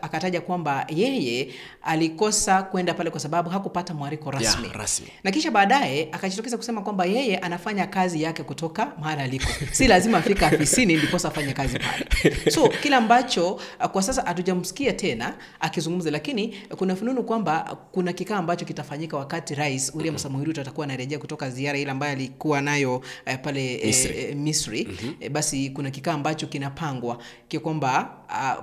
akataja kwamba yeye alikosa kwenda pale kwa sababu hakupata mwaliko rasmi. Rasmi. Na kisha baadaye akajitokeza kusema kwamba yeye anafanya kazi yake kutoka mahali aliko. Si lazima afika afisini ndipo afanye kazi pale. So kila ambacho kwa sasa hatujamsikia tena akizungumza, lakini kuna fununu kwamba kuna kikao ambacho kitafanyika wakati Rais William Samoei Ruto atakuwa anarejea kutoka ziara ile ambayo alikuwa nayo pale Misri. Basi kuna kikao ambacho kinapangwa kwamba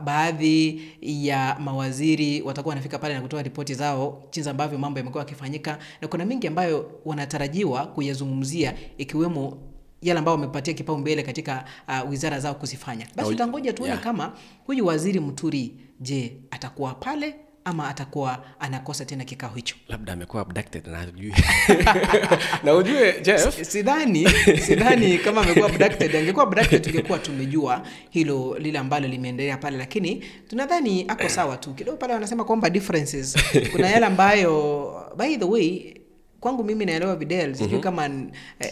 baadhi ya mawaziri watakuwa wanafika pale na kutoa ripoti zao jinsi ambavyo mambo yamekuwa yakifanyika, na kuna mingi ambayo wanatarajiwa kuyazungumzia ikiwemo yale ambao wamepatia kipaumbele katika wizara zao kuzifanya. Basi tutangoja tuone kama huyu waziri Muturi, je, atakuwa pale ama atakuwa anakosa tena kikao hicho. Labda amekuwa abducted na hajui. Na ujue Jeff, sidhani kama amekuwa abducted. Angekuwa abducted tungekuwa tumejua hilo lile ambalo limeendelea pale, lakini tunadhani ako sawa tu. Kidogo pale wanasema kwamba differences. Kuna yale ambayo, by the way, kwangu mimi naelewa Videl, sijui kama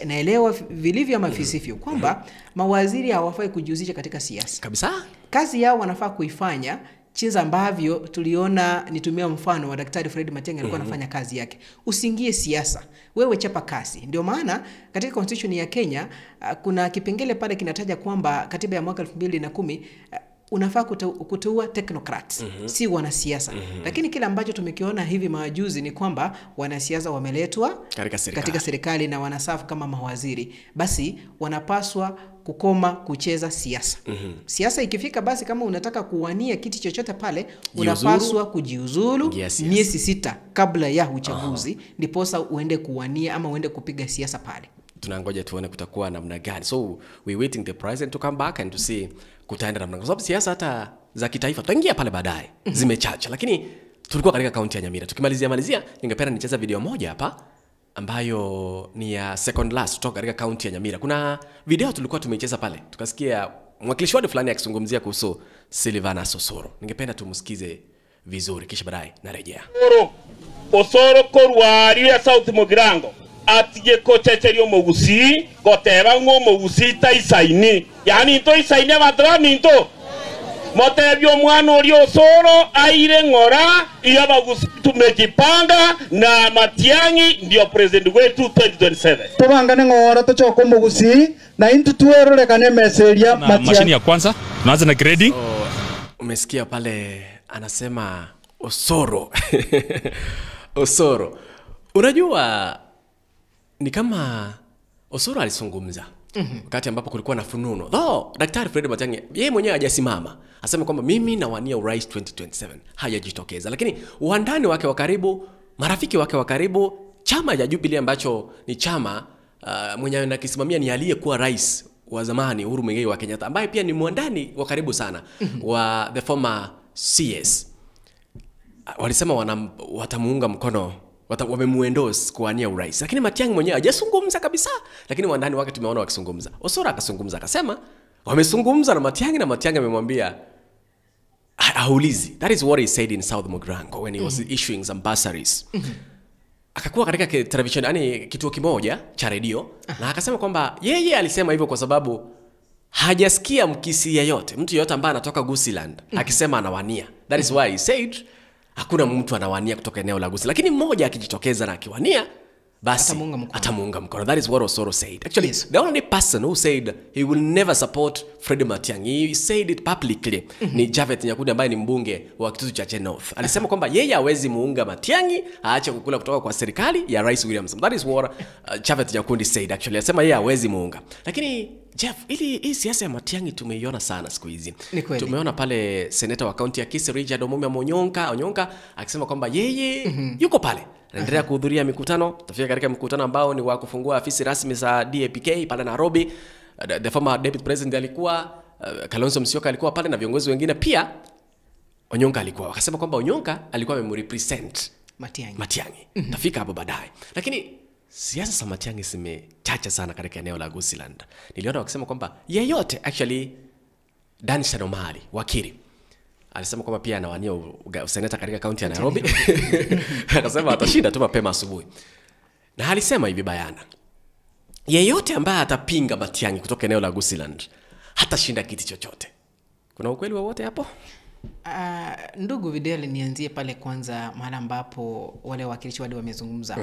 naelewa vilivyo ama visivyo, kwamba mawaziri hawafai kujihusisha katika siasa. Kabisa. Kazi yao wanafaa kuifanya jinsi ambavyo tuliona, nitumia mfano wa Daktari Fred Matiang'i alikuwa anafanya kazi yake. Usiingie siasa, wewe chapa kazi. Ndio maana katika constitution ya Kenya kuna kipengele pale kinataja kwamba katiba ya mwaka 2010 unafaa kuteua technocrats, si wanasiasa. Lakini kile ambacho tumekiona hivi majuzi ni kwamba wanasiasa wameletwa katika serikali na wanasafu kama mawaziri. Basi wanapaswa kukoma kucheza siasa. Siasa ikifika, basi kama unataka kuwania kiti chochote pale, unapaswa kujiuzulu miezi 6 kabla ya uchaguzi, ndiposa uende kuwania ama uende kupiga siasa pale. Tunangoja tuone kutakuwa namna gani. So we waiting the president to come back and to see kutaenda namna gani. Kwa sababu siasa hata za kitaifa tutaingia pale baadaye, zimechacha. Lakini tulikuwa katika kaunti ya Nyamira. Tukimalizia ningependa nicheza video moja hapa ambayo ni ya second last kutoka katika kaunti ya Nyamira. Kuna video tulikuwa tumeicheza pale, tukasikia mwakilishi wadi fulani akizungumzia kuhusu Silvanus Osoro. Ningependa tumsikize vizuri kisha baadaye narejea. Osoro korwaria South Mugirango atige kochecherio mogusi goteba ngo mogusi taisaini, yani to isaini abatra minto motebyo mwana ori Osoro aire ngora iya bagusi tumejipanga na Matiang'i ndio president wetu 2027 tubangane ngora tochoko mogusi na intu tuerorekane meseria Matiang'i. Mashini ya kwanza tunaanza na grading. Umesikia pale anasema Osoro. Osoro, unajua ni kama Osoro alizungumza Wakati ambapo kulikuwa na fununo. Though Daktari Fred Matiang'i yeye mwenyewe hajasimama asema kwamba mimi nawania urais 2027, hajajitokeza. Lakini wandani wake wa karibu, marafiki wake wa karibu, chama cha Jubilee ambacho ni chama mwenye anakisimamia ni aliyekuwa rais wa zamani Uhuru Muigai wa Kenyatta, ambaye pia ni mwandani wa karibu sana wa the former CS. Walisema watamuunga mkono, wamemuendorse kuwania urais. Lakini Matiang'i mwenyewe hajazungumza kabisa, lakini wandani wake tumeona wakizungumza. Osoro akazungumza akasema wamezungumza na Matiang'i na Matiang'i amemwambia haulizi. That is what he said in South Mugirango when he was issuing some bursaries. Akakuwa katika television, yani kituo kimoja cha redio, na akasema kwamba yeye alisema hivyo kwa sababu hajasikia mkisi yeyote, mtu yeyote ambaye anatoka Gusiland akisema anawania. That is why he said hakuna mtu anawania kutoka eneo la Gusii. Lakini mmoja akijitokeza na akiwania, basi atamuunga mkono. That is what Osoro said. Actually, yes, the only person who said he will never support Fred Matiang'i, he said it publicly, ni Javet Nyakundi ambaye ni mbunge wa Kitutu Chache North. Alisema kwamba yeye hawezi muunga Matiang'i aache kukula kutoka kwa serikali ya Rais William Samoei. That is what Javet Nyakundi said actually. Alisema yeye hawezi muunga. Lakini Jeff, ili hii siasa ya Matiang'i tumeiona sana siku hizi. Tumeona pale seneta wa kaunti ya Kisii Richard Omumia Onyonka akisema kwamba yeye yuko pale anaendelea kuhudhuria mikutano. Tafika katika mkutano ambao ni wa kufungua afisi rasmi za DAPK pale Nairobi. The former deputy president alikuwa, Kalonzo Musyoka alikuwa pale na viongozi wengine pia. Onyonka alikuwa. Wakasema kwamba Onyonka alikuwa amemrepresent Matiang'i. Tafika hapo baadaye. Lakini siasa za Matiang'i zimechacha sana katika eneo la Gusiland. Niliona wakisema kwamba yeyote, actually Dan Shanomali wakili alisema kwamba pia anawania useneta katika kaunti ya Nairobi. Akasema atashinda tu mapema asubuhi. Na alisema hivi bayana, yeyote ambaye atapinga Matiang'i kutoka eneo la Gusiland hatashinda kiti chochote. Kuna ukweli wowote hapo? Ndugu Videl, nianzie pale kwanza mahali ambapo wale wakilishi wale wamezungumza.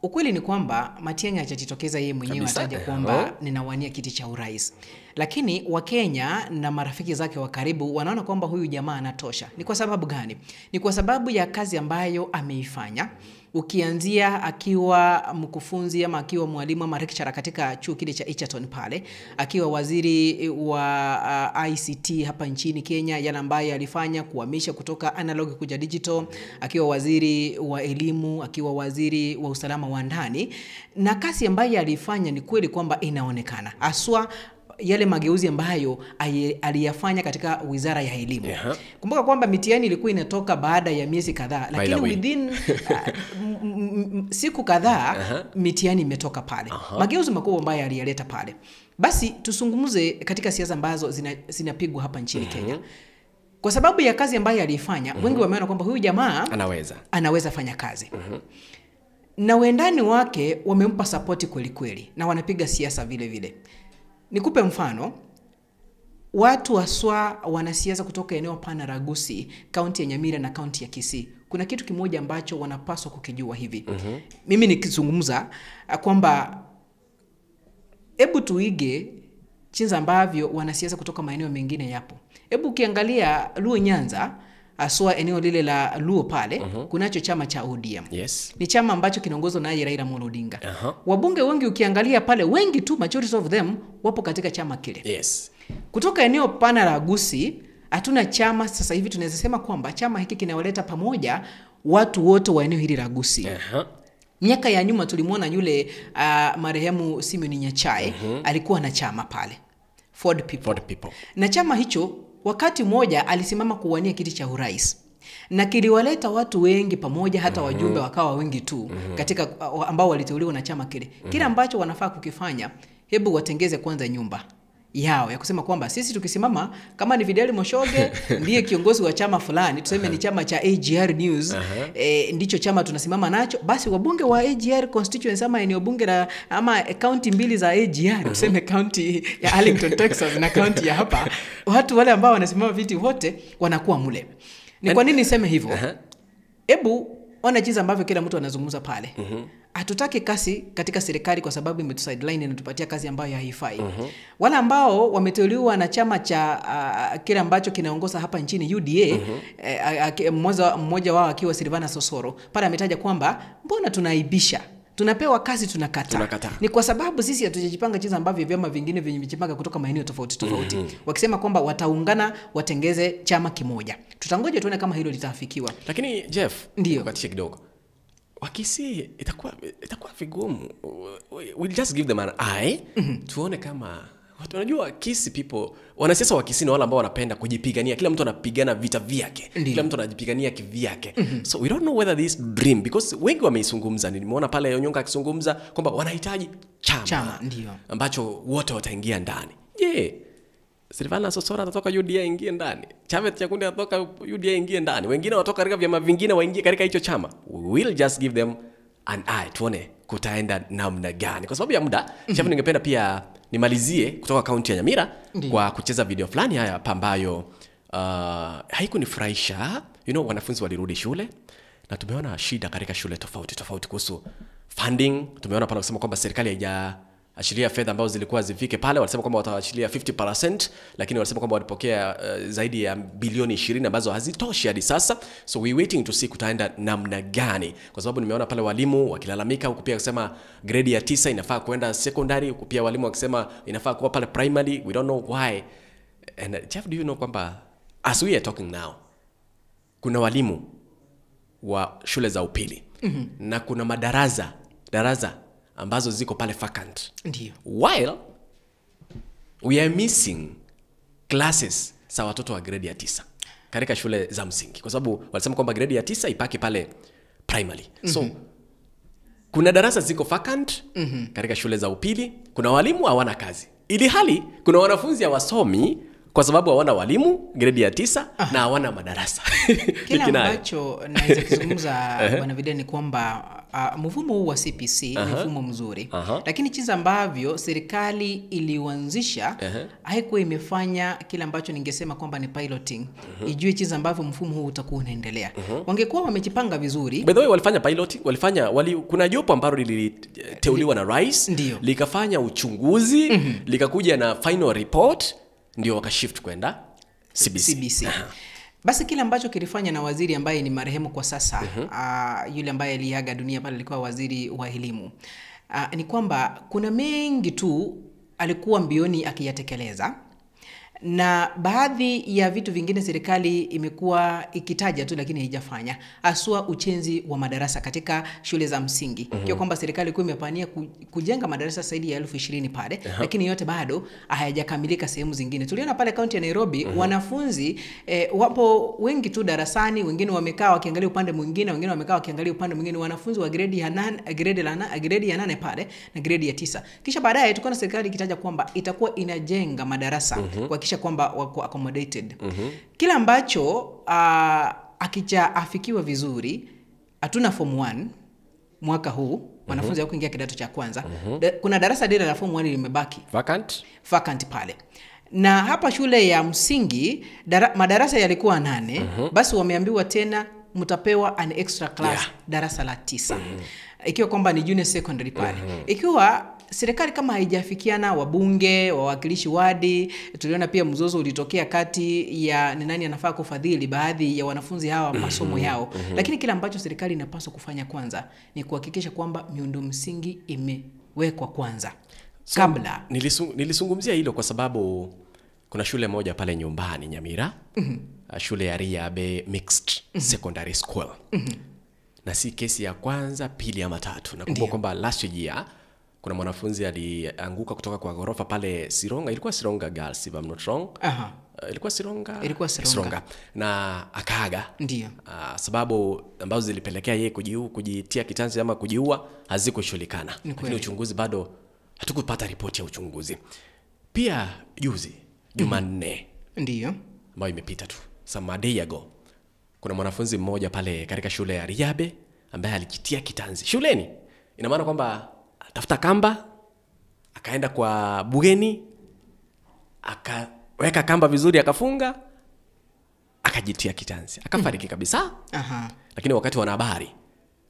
Ukweli ni kwamba Matiang'i hajajitokeza yeye mwenyewe ataja kwamba ninawania kiti cha urais. Lakini Wakenya na marafiki zake wa karibu wanaona kwamba huyu jamaa anatosha. Ni kwa sababu gani? Ni kwa sababu ya kazi ambayo ameifanya. Ukianzia akiwa mkufunzi ama akiwa mwalimu ama lecturer katika chuo kile cha Egerton pale, akiwa waziri wa ICT hapa nchini Kenya, yale ambayo alifanya kuhamisha kutoka analog kuja digital, akiwa waziri wa elimu, akiwa waziri wa usalama wa ndani, na kazi ambayo alifanya ni kweli kwamba inaonekana haswa yale mageuzi ambayo aliyafanya katika wizara ya elimu. Kumbuka kwamba mitihani ilikuwa inatoka baada ya miezi kadhaa, lakini within siku kadhaa mitihani imetoka pale. Mageuzi makubwa ambayo aliyaleta pale. Basi tusungumuze katika siasa ambazo zinapigwa hapa nchini Kenya. Kwa sababu ya kazi ambayo alifanya, wengi wameona kwamba huyu jamaa anaweza fanya kazi. Na wendani wake wamempa support kweli kweli na wanapiga siasa vile vile. Nikupe mfano, watu haswa wanasiasa kutoka eneo pana la Gusii, kaunti ya Nyamira na kaunti ya Kisii, kuna kitu kimoja ambacho wanapaswa kukijua hivi. Mimi nikizungumza kwamba hebu tuige jinsi ambavyo wanasiasa kutoka maeneo mengine yapo. Hebu ukiangalia Luo Nyanza, haswa eneo lile la Luo pale, kunacho chama cha ODM. Yes. Ni chama ambacho kinaongozwa na Raila Amolo Odinga. Wabunge wengi ukiangalia pale, wengi tu, majority of them wapo katika chama kile. Yes. Kutoka eneo pana la Gusii hatuna chama sasa hivi. Tunaweza sema kwamba chama hiki kinawaleta pamoja watu wote wa eneo hili la Gusii. Miaka ya nyuma tulimuona yule marehemu Simeon Nyachae, alikuwa na chama pale, Ford People. Na chama hicho wakati mmoja alisimama kuwania kiti cha urais. Na kiliwaleta watu wengi pamoja, hata wajumbe wakawa wengi tu katika ambao waliteuliwa na chama kile. Kile ambacho wanafaa kukifanya, hebu watengeze kwanza nyumba yao ya kusema kwamba sisi tukisimama, kama ni Fidel Moshoge ndiye kiongozi wa chama fulani, tuseme ni chama cha AGR News, ndicho chama tunasimama nacho, basi wabunge wa AGR constituency ama eneo bunge la ama county mbili za AGR, tuseme county ya Arlington Texas na county ya hapa, watu wale ambao wanasimama viti wote wanakuwa mule. Ni kwa nini niseme hivyo? Hebu ona jinsi ambavyo kila mtu anazungumza pale. Hatutaki kasi katika serikali kwa sababu imetusideline na tupatia kazi ambayo haifai. Wale ambao wameteuliwa na chama cha kile ambacho kinaongoza hapa nchini UDA, mmoja wao akiwa Silvana Sosoro, pale ametaja kwamba mbona tunaibisha Tunapewa kazi tunakataa. Ni kwa sababu sisi hatujajipanga jinsi ambavyo vyama vingine vimejipanga kutoka maeneo tofauti tofauti. Wakisema kwamba wataungana watengeze chama kimoja. Tutangoja tuone kama hilo litaafikiwa. Lakini Jeff, ndio katishe kidogo. Wakisi itakuwa vigumu. We'll just give them an eye. Tuone kama watu wanajua Kisii people, wanasiasa wa Kisii ni wale ambao wanapenda kujipigania. Kila mtu anapigana vita vyake. Kila mtu anajipigania kivyake. So we don't know whether this dream, because wengi wameizungumza. Nimeona pale Onyonka akizungumza kwamba wanahitaji chama ndio ambacho wote wataingia ndani. Je, Silvana Sosora atatoka UDA ingie ndani? Chavet Chakundi atatoka UDA ingie ndani? Wengine watoka katika vyama vingine waingie katika hicho chama. We'll just give them an eye, tuone kutaenda namna gani. Kwa sababu ya muda, Chavet, ningependa pia nimalizie kutoka kaunti ya Nyamira kwa kucheza video fulani haya hapa ambayo haikunifurahisha. You know, wanafunzi walirudi shule na tumeona shida katika shule tofauti tofauti kuhusu funding. Tumeona pale kusema kwamba serikali haijaachilia fedha ambazo zilikuwa zifike pale. Walisema kwamba wataachilia 50%, lakini walisema kwamba walipokea zaidi ya bilioni 20 ambazo hazitoshi hadi sasa. So we waiting to see kutaenda namna gani, kwa sababu nimeona pale walimu wakilalamika, huku pia kusema grade ya 9 inafaa kwenda secondary, huku pia walimu wakisema inafaa kuwa pale primary. We don't know why. And Jeff, do you know kwamba as we are talking now kuna walimu wa shule za upili na kuna madarasa ambazo ziko pale vacant. Ndiyo. While we are missing classes za watoto wa grade ya 9 katika shule za msingi, kwa sababu walisema kwamba grade ya 9 ipaki pale primary. So kuna darasa ziko vacant katika shule za upili, kuna walimu hawana kazi, ili hali kuna wanafunzi hawasomi kwa sababu hawana walimu grade ya 9 na hawana madarasa. Kila ambacho naweza kuzungumza Bwana Vidal ni kwamba mfumo huu wa CPC ni mfumo mzuri. Lakini jinsi ambavyo serikali iliuanzisha haikuwa imefanya kile ambacho ningesema kwamba ni piloting. Ijue jinsi ambavyo mfumo huu utakuwa unaendelea. Wangekuwa wamejipanga vizuri. By the way, walifanya piloting, kuna jopo ambalo liliteuliwa na rais, likafanya uchunguzi, likakuja na final report, ndio wakashift kwenda CBC. Basi kile ambacho kilifanya na waziri ambaye ni marehemu kwa sasa, yule ambaye aliaga dunia pale alikuwa waziri wa elimu, ni kwamba kuna mengi tu alikuwa mbioni akiyatekeleza, na baadhi ya vitu vingine serikali imekuwa ikitaja tu lakini haijafanya, haswa ujenzi wa madarasa katika shule za msingi. Kwa kwamba serikali ilikuwa imepania kujenga madarasa zaidi ya 20,000 pale, lakini yote bado hayajakamilika sehemu zingine. Tuliona pale kaunti ya Nairobi wanafunzi wapo wengi tu darasani, wengine wamekaa wakiangalia upande mwingine, wengine wamekaa wakiangalia upande mwingine, wanafunzi wa grade ya 8, grade ya 8 pale na grade ya 9. Kisha baadaye tukaona serikali ikitaja kwamba itakuwa inajenga madarasa kuhakikisha kwamba wako accommodated. Kila ambacho akijaafikiwa vizuri, hatuna form 1 mwaka huu, wanafunzi hawakuingia kidato cha kwanza. Kuna darasa lile la form 1 limebaki vacant pale. Na hapa shule ya msingi madarasa yalikuwa 8, basi wameambiwa tena mtapewa an extra class darasa la 9. Ikiwa kwamba ni junior secondary pale. Ikiwa serikali kama haijafikiana, wabunge, wawakilishi wadi, tuliona pia mzozo ulitokea kati ya ni nani anafaa kufadhili baadhi ya wanafunzi hawa masomo yao. Lakini kila ambacho serikali inapaswa kufanya kwanza ni kuhakikisha kwamba miundo msingi imewekwa kwanza. So, kabla nilizungumzia hilo kwa sababu kuna shule moja pale nyumbani Nyamira, shule ya Riabe Mixed Secondary School. Na si kesi ya kwanza, pili ama tatu. Nakumbuka kwamba last year kuna mwanafunzi alianguka kutoka kwa ghorofa pale Sironga, ilikuwa Sironga Girls if I'm not wrong. Ilikuwa Sironga. Ilikuwa Sironga. Na akaaga. Ndio. Sababu ambazo zilipelekea yeye kujitia kitanzi ama kujiua hazikushughulikana. Lakini uchunguzi bado hatukupata ripoti ya uchunguzi. Pia juzi Jumanne. Ndio. Ambayo imepita tu some day ago, kuna mwanafunzi mmoja pale katika shule ya Riabe ambaye alijitia kitanzi shuleni. Ina maana kwamba tafuta kamba, akaenda kwa bugeni, akaweka kamba vizuri, akafunga, akajitia kitanzi, akafariki kabisa. Lakini wakati wanahabari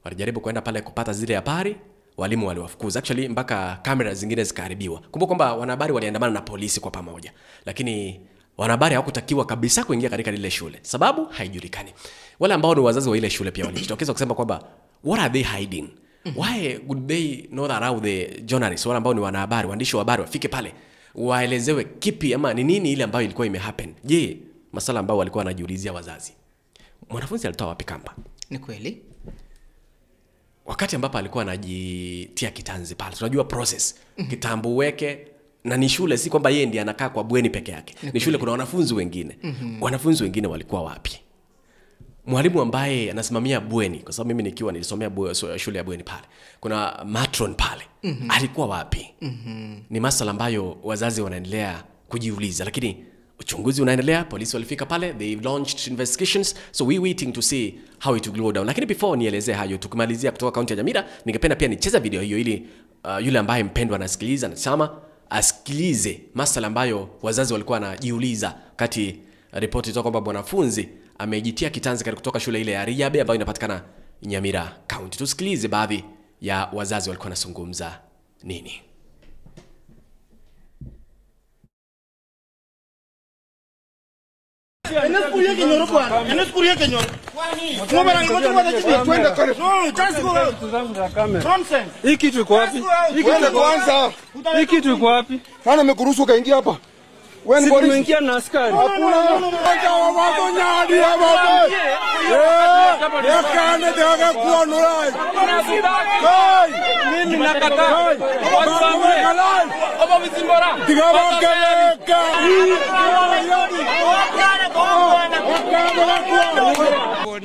walijaribu kwenda pale kupata zile habari, walimu waliwafukuza. Actually mpaka kamera zingine zikaharibiwa. Kumbuka kwamba wanahabari waliandamana na polisi kwa pamoja, lakini wanahabari hawakutakiwa kabisa kuingia katika lile shule. Sababu haijulikani. Wale ambao ni wazazi wa ile shule pia walijitokeza kusema kwamba what are they hiding? Why would they not allow the journalists, wale ambao ni wanahabari, waandishi wa habari wafike pale waelezewe kipi ama ni nini ile ambayo ilikuwa imehappen? Je, masala ambayo walikuwa wanajiulizia wazazi, mwanafunzi alitoa wapi kamba? Ni kweli. Wakati ambapo alikuwa anajitia kitanzi pale, tunajua process. Kitambo uweke, na ni shule, si kwamba yeye ndiye anakaa kwa bweni peke yake. Ni shule kuna wanafunzi wengine. Wanafunzi wengine walikuwa wapi? Mwalimu ambaye anasimamia bweni, kwa sababu mimi nikiwa nilisomea shule ya bweni pale, kuna matron pale. Alikuwa wapi? Ni masala ambayo wazazi wanaendelea kujiuliza, lakini uchunguzi unaendelea. Polisi walifika pale, they launched investigations, so we waiting to see how it will go down. Lakini before nielezee hayo, tukimalizia kutoka kaunti ya Nyamira, ningependa pia nicheze video hiyo ili yule ambaye mpendwa anasikiliza anasema asikilize masala ambayo wazazi walikuwa wanajiuliza kati ripoti kutoka kwamba mwanafunzi amejitia kitanzi kutoka shule ile ya Riabe ambayo inapatikana Nyamira County. Tusikilize baadhi ya wazazi walikuwa wanazungumza nini. Hii kitu iko wapi? Hii kitu iko wapi? Nani amekuruhusu kaingia hapa? Wewe ni polisi. Nimeingia na askari. Hakuna. Mimi nakataa.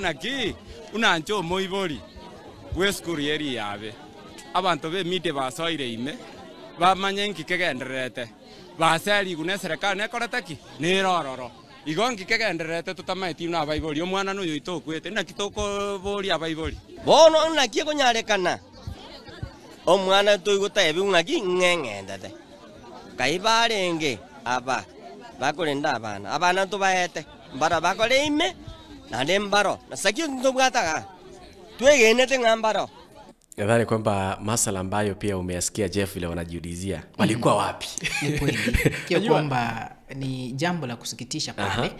Naki unancho moibori we skuru yeri yabe abantu be mite basoire ime bamanye nkikegenderete basari gune serikali nekorete ki nirororo igo nkikegenderete tutamaeti na abaibori omwana noyo itokwete naki tokobori abaibori bono naki konyarekana omwana toigotebe ng'aki ng'eng'endete kaibarenge aba bakorenda abana abana tubaete mbara bakore ime na mbaro na sakio ntobwataga twegenete ng'ambaro. Nadhani kwamba masala ambayo pia umeyasikia Jeff ile wanajiulizia walikuwa wapi? Ni kweli. Kwa kwamba ni jambo la kusikitisha pale.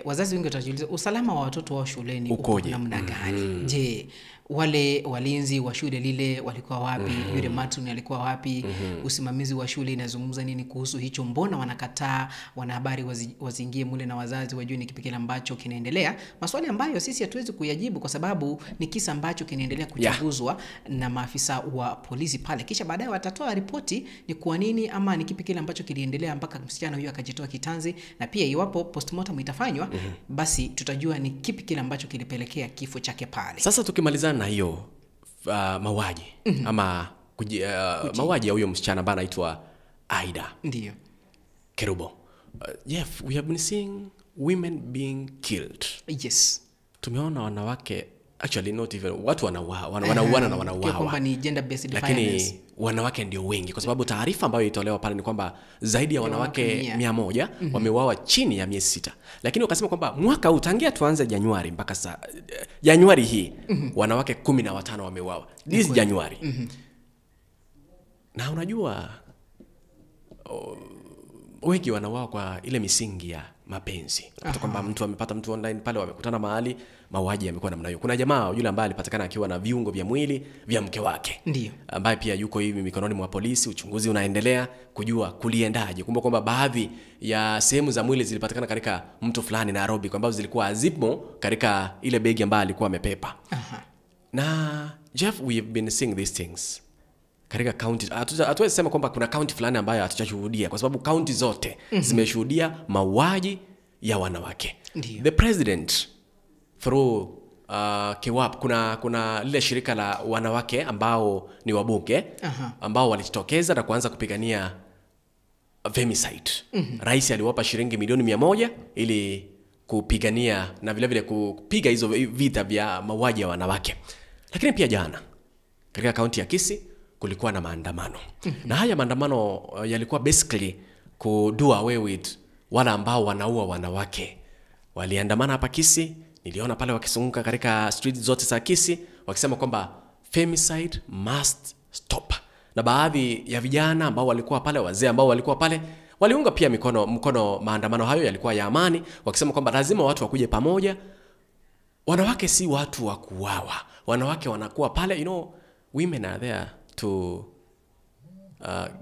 Wazazi wengi watajiuliza usalama wa watoto wao shuleni uko namna gani? Je, wale walinzi wa shule lile walikuwa wapi? Yule matron alikuwa wapi? Usimamizi wa shule inazungumza nini kuhusu hicho? Mbona wanakataa wanahabari wazingie mule na wazazi wajue ni kipi kile ambacho kinaendelea? Maswali ambayo sisi hatuwezi kuyajibu kwa sababu ni kisa ambacho kinaendelea kuchunguzwa na maafisa wa polisi pale. Kisha baadaye watatoa ripoti ni kwa nini ama ni kipi kile ambacho kiliendelea mpaka msichana huyo akajitoa kitanzi, na pia iwapo postmortem itafanywa basi tutajua ni kipi kile ambacho kilipelekea kifo chake pale. Sasa tukimalizana na hiyo mauaji ama mauaji ya huyo msichana ambaye anaitwa Aida. Ndiyo. Kerubo. Jeff, we have been seeing women being killed. Yes. Tumeona wanawake, actually not even watu wanauana na wanauawa. Kwamba ni gender based violence. Lakini wanawake ndio wengi kwa sababu taarifa ambayo ilitolewa pale ni kwamba zaidi ya wanawake 100 wameuawa chini ya miezi 6. Lakini wakasema kwamba mwaka huu tangia tuanze Januari mpaka sasa Januari hii wanawake 15 wameuawa. This Januari. Na unajua wengi wanauawa kwa ile misingi ya mapenzi. Unapata kwamba mtu amepata mtu online pale, wamekutana mahali, mauaji yamekuwa namna hiyo. Kuna jamaa yule ambaye alipatikana akiwa na viungo vya mwili vya mke wake. Ndiyo. Ambaye pia yuko hivi mikononi mwa polisi, uchunguzi unaendelea kujua kuliendaje. Kumbuka kwamba baadhi ya sehemu za mwili zilipatikana katika mtu fulani Nairobi, kwa sababu zilikuwa hazipo katika ile begi ambayo alikuwa amepepa. Na Jeff, we have been seeing these things katika county. Hatuwezi sema kwamba kuna county fulani ambayo hatujashuhudia kwa sababu county zote zimeshuhudia mauaji ya wanawake. Ndiyo. The president through KEWAP, kuna lile shirika la wanawake ambao ni wabunge ambao walijitokeza na kuanza kupigania femicide. Rais aliwapa shilingi milioni 100 ili kupigania na vile vile kupiga hizo vita vya mauaji ya wanawake. Lakini pia jana katika county ya Kisii kulikuwa na maandamano. Na haya maandamano yalikuwa basically ku do away with wale ambao wanaua wanawake. Waliandamana hapa Kisii, niliona pale wakisunguka katika street zote za Kisii wakisema kwamba femicide must stop. Na baadhi ya vijana ambao walikuwa pale, wazee ambao walikuwa pale, waliunga pia mkono maandamano hayo yalikuwa ya amani, wakisema kwamba lazima watu wakuje pamoja. Wanawake si watu wa kuuawa. Wanawake wanakuwa pale, you know, Women are there to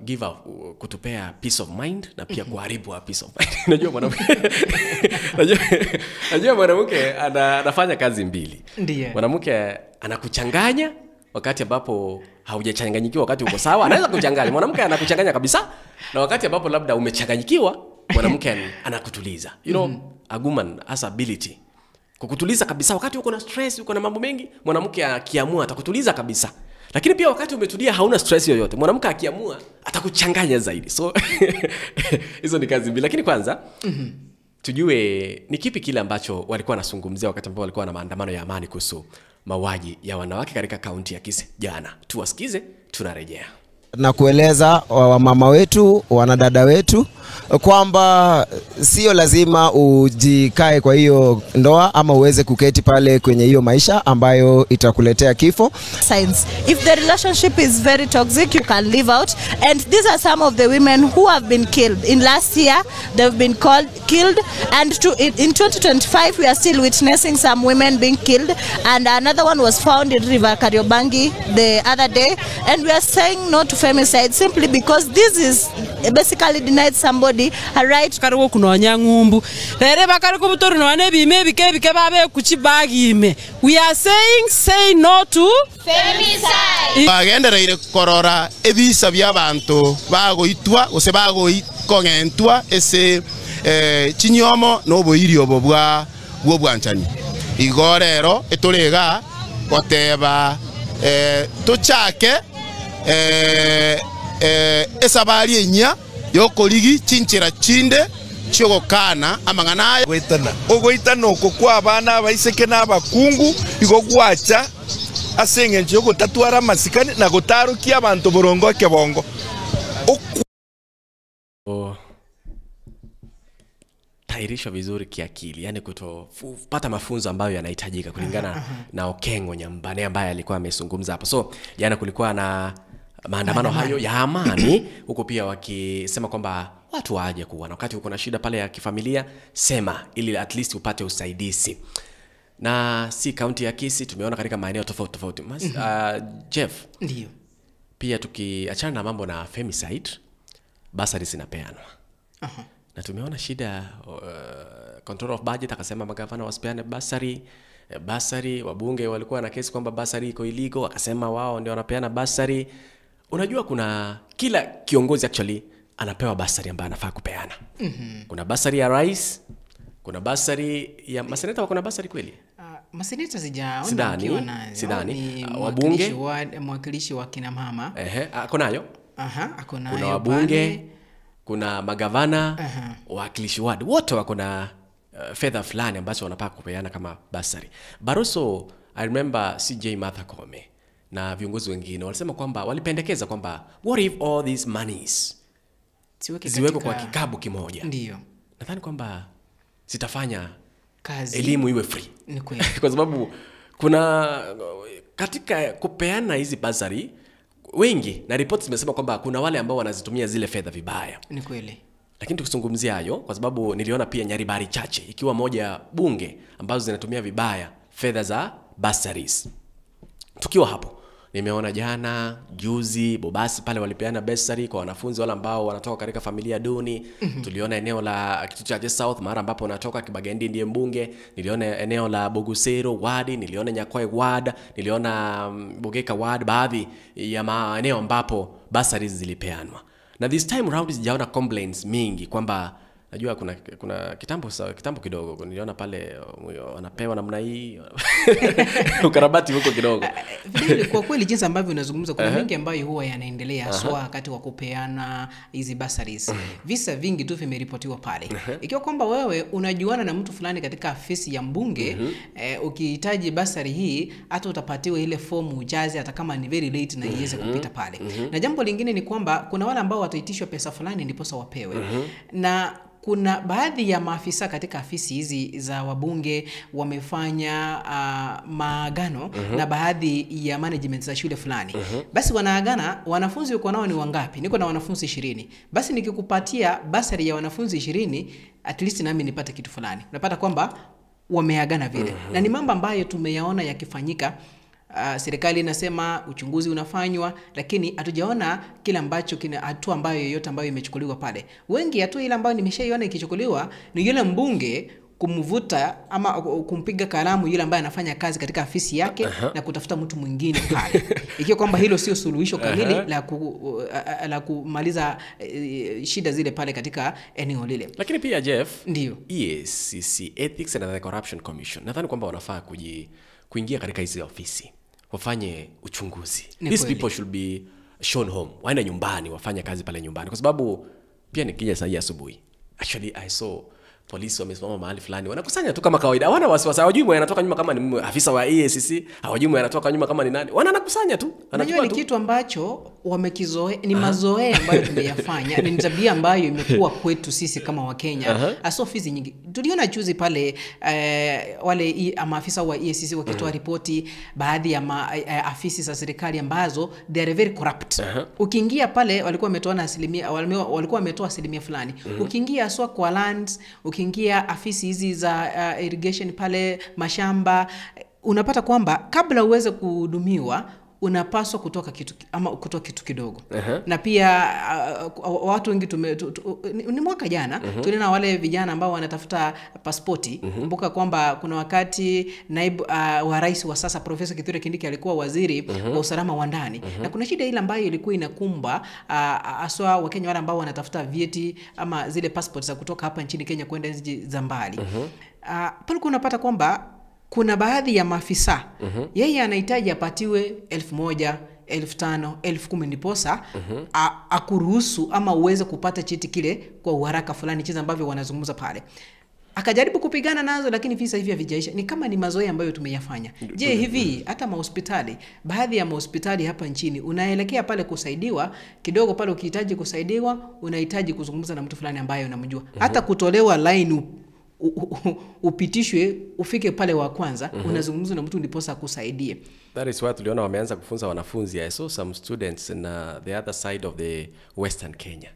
give up, kutupea peace of mind na pia kuharibu our peace of mind. Unajua mwanamke najua mwanamke anafanya kazi mbili. Ndiyo. Mwanamke anakuchanganya wakati ambapo haujachanganyikiwa, wakati uko sawa anaweza kuchanganya. Mwanamke anakuchanganya kabisa, na wakati ambapo labda umechanganyikiwa mwanamke anakutuliza. You know, a woman has ability kukutuliza kabisa wakati uko na stress, uko na mambo mengi. Mwanamke akiamua atakutuliza kabisa. Lakini pia wakati umetulia hauna stress yoyote, mwanamke akiamua atakuchanganya zaidi. So hizo ni kazi mbili. Lakini kwanza tujue ni kipi kile ambacho walikuwa wanazungumzia wakati ambao walikuwa na maandamano ya amani kuhusu mauaji ya wanawake katika kaunti ya Kisii jana. Tuwasikize, tunarejea. Na kueleza wamama wetu, wanadada wetu kwamba sio lazima ujikae kwa hiyo ndoa ama uweze kuketi pale kwenye hiyo maisha ambayo itakuletea kifo. Signs. If the relationship is very toxic, you can leave out. And these are some of the women who have been killed. In last year, they've been killed. And in 2025, we are still witnessing some women being killed. And another one was found in River Kariobangi the other day. And we are saying no to femicide simply because this is basically denied somebody a right. Karibu kunonya ngumbu. Rere bakari kubutoru no bime bike bike babe kuchibagime. We are saying say no to femicide. Bagendereire korora ebisa bya bantu bagoitwa gose bagokongentwa ese chinyomo no boiri obo bwa bwanchani. Igorero etorega goteba tochake esabari enya yokorigi chinchira chinde chogokana amang'ana goitana ogoitana oko kwa abana abaiseke n'abakungu igo gwacha ase eng'encho yogotatwara amasikani na gotarukia abantu borongo ekebongo. Tairishwa vizuri kiakili, yani kutopata mafunzo ambayo yanahitajika kulingana na Okengo Nyambane ambaye alikuwa amezungumza hapo. So jana kulikuwa na maandamano hayo ya amani, huko pia wakisema kwamba watu waje kuwa na wakati uko na shida pale ya kifamilia sema, ili at least upate usaidizi. Na si kaunti ya Kisii, tumeona katika maeneo tofauti tofauti. Jeff, ndio. Pia tukiachana na mambo na femicide, basari zinapeanwa. Na tumeona shida control of budget akasema magavana wasipeane basari. Basari, wabunge walikuwa na kesi kwamba basari iko illegal, akasema wao ndio wanapeana basari. Unajua kuna kila kiongozi actually anapewa basari ambayo anafaa kupeana. Kuna basari ya rais, kuna basari ya maseneta. Wako na basari kweli? Maseneta sijaona wakiwa nayo. Sidhani. Wabunge, mwakilishi wa kina mama. Ako nayo. Ako nayo. Kuna wabunge, kuna magavana, wawakilishi wadi, wote wako na fedha fulani ambazo wanapaka kupeana kama basari. But also I remember CJ Martha Koome na viongozi wengine walisema kwamba walipendekeza kwamba what if all these monies ziwekwe kwa kikabu kimoja. Ndio. Nadhani kwamba zitafanya kazi, elimu iwe free. Ni kweli. Kwa sababu kuna katika kupeana hizi basari wengi na reports zimesema kwamba kuna wale ambao wanazitumia zile fedha vibaya. Ni kweli. Lakini tukizungumzia hayo, kwa sababu niliona pia Nyaribari Chache ikiwa moja bunge ambazo zinatumia vibaya fedha za bursaries. Tukiwa hapo, nimeona jana, juzi, Bobasi pale walipeana bursary kwa wanafunzi wale ambao wanatoka katika familia duni. Tuliona eneo la Kitutu South mara ambapo wanatoka Kibagendi ndiye mbunge. Niliona eneo la Bogusero ward, niliona Nyakoe ward, niliona Bogeka ward, baadhi ya maeneo ambapo bursaries zilipeanwa. Na this time round sijaona complaints mingi kwamba najua kuna kitambo kidogo niliona pale wanapewa namna hii ukarabati huko kidogo. Vile kwa kweli jinsi ambavyo unazungumza kuna mengi ambayo huwa yanaendelea haswa wakati wa kupeana hizi bursaries. Visa vingi tu vimeripotiwa pale. Ikiwa kwamba wewe unajuana na mtu fulani katika afisi ya mbunge, ukihitaji bursary hii hata utapatiwa ile fomu ujaze hata kama ni very late na iweze kupita pale. Na jambo lingine ni kwamba kuna wale ambao wataitishwa pesa fulani ndiposa wapewe. Na kuna baadhi ya maafisa katika afisi hizi za wabunge wamefanya maagano na baadhi ya management za shule fulani. Basi wanaagana, wanafunzi uko nao ni wangapi? Niko na wanafunzi 20. Basi nikikupatia basari ya wanafunzi 20, at least nami nipate kitu fulani. Unapata kwamba wameagana vile. Na ni mambo ambayo tumeyaona yakifanyika Serikali inasema uchunguzi unafanywa, lakini hatujaona kile ambacho kina hatua ambayo yoyote ambayo imechukuliwa pale. Wengi hatua ile ambayo nimeshaiona ikichukuliwa ni yule mbunge kumvuta ama kumpiga kalamu yule ambaye anafanya kazi katika afisi yake na kutafuta mtu mwingine pale. Ikiwa kwamba hilo sio suluhisho kamili la kumaliza shida zile pale katika eneo lile. Lakini pia Jeff, ndio EACC, Ethics and Anti-Corruption Commission, nadhani kwamba wanafaa kuingia katika hizi ofisi, wafanye uchunguzi. These people should be shown home. Waende nyumbani, wafanye kazi pale nyumbani. Kwa sababu pia nikija saa hii asubuhi, actually I saw polisi wamesimama mahali fulani, wanakusanya tu kama kawaida, hawana wasiwasi, hawajui mwenye anatoka nyuma kama ni afisa wa EACC, hawajui mwenye anatoka nyuma kama ni nani, wanakusanya tu. Unajua ni kitu ambacho wamekizoea, ni mazoea ambayo tumeyafanya, ni tabia ambayo imekuwa kwetu sisi kama Wakenya. Hasa ofisi nyingi tuliona juzi pale wale maafisa wa EACC wakitoa ripoti baadhi ya afisi za serikali ambazo they are very corrupt. Ukiingia pale walikuwa wametoa na asilimia, walikuwa wametoa asilimia fulani. Ukiingia haswa kwa lands, ukiingia afisi hizi za irrigation pale mashamba, unapata kwamba kabla uweze kuhudumiwa unapaswa kutoka kitu ama kutoa kitu kidogo. Na pia watu wengi ni mwaka jana tuliona wale vijana ambao wanatafuta pasipoti. Kumbuka kwamba kuna wakati naibu wa rais wa sasa Profesa Kithure Kindiki alikuwa waziri wa usalama wa ndani. Na kuna shida ile ambayo ilikuwa inakumba haswa Wakenya wale ambao wanatafuta vyeti ama zile passport za kutoka hapa nchini Kenya kwenda nchi za mbali. Pale unapata kwamba kuna baadhi ya maafisa yeye anahitaji apatiwe 1000, 5000, 10000 ndiposa akuruhusu ama uweze kupata cheti kile kwa uharaka fulani, jinsi ambavyo wanazungumza pale. Akajaribu kupigana nazo, lakini visa hivi havijaisha. Ni kama ni mazoea ambayo tumeyafanya. Je, hivi hata mahospitali, baadhi ya mahospitali hapa nchini unaelekea pale kusaidiwa kidogo pale, ukihitaji kusaidiwa unahitaji kuzungumza na mtu fulani ambaye unamjua. Hata kutolewa line upitishwe ufike pale wa kwanza, unazungumza na mtu ndiposa akusaidie. That is why tuliona wameanza kufunza wanafunzi. I saw some students in the other side of the Western Kenya.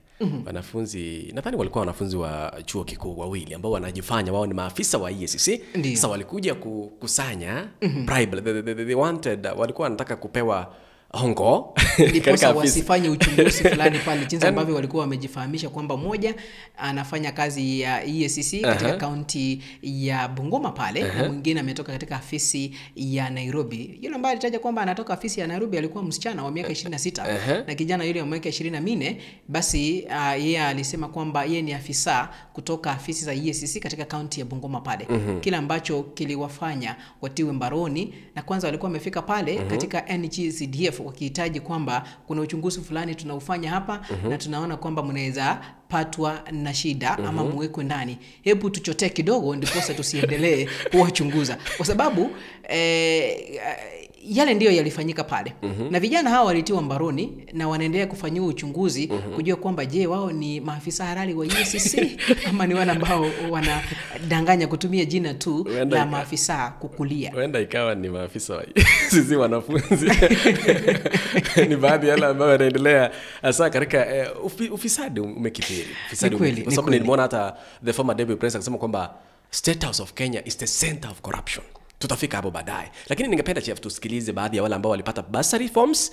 Wanafunzi, nadhani walikuwa wanafunzi wa chuo kikuu wawili ambao wanajifanya wao ni maafisa wa EACC. Sasa walikuja kukusanya bribe. They wanted, walikuwa wanataka kupewa hongo ndiposa wasifanye uchunguzi fulani pale, jinsi ambavyo walikuwa wamejifahamisha kwamba mmoja anafanya kazi ya EACC katika kaunti ya Bungoma pale, na mwingine ametoka katika afisi ya Nairobi. Yule ambaye alitaja kwamba anatoka afisi ya Nairobi alikuwa msichana wa miaka 26 na kijana yule wa miaka 24. Basi yeye alisema kwamba yeye ni afisa kutoka afisi za EACC katika kaunti ya Bungoma pale. Kila ambacho kiliwafanya watiwe mbaroni, na kwanza walikuwa wamefika pale katika NGCDF wakihitaji kwamba kuna uchunguzi fulani tunaufanya hapa na tunaona kwamba mnaweza patwa na shida ama muwekwe ndani, hebu tuchotee kidogo ndiposa tusiendelee kuwachunguza, kwa sababu yale ndiyo yalifanyika pale. Na vijana hawa walitiwa mbaroni na wanaendelea kufanyiwa uchunguzi kujua kwamba je, wao ni maafisa halali wa EACC ama ni wale ambao wanadanganya kutumia jina tu la maafisa kukulia. Huenda ikawa ni maafisa wa EACC wanafunzi. Ni baadhi yale ambao wanaendelea hasa katika ufisadi umekithiri. Ufisadi umekithiri. Kwa sababu nilimuona hata the former deputy president akisema kwamba State House of Kenya is the center of corruption. Tutafika hapo baadaye. Lakini ningependa Chief tusikilize baadhi ya wale ambao walipata bursary forms.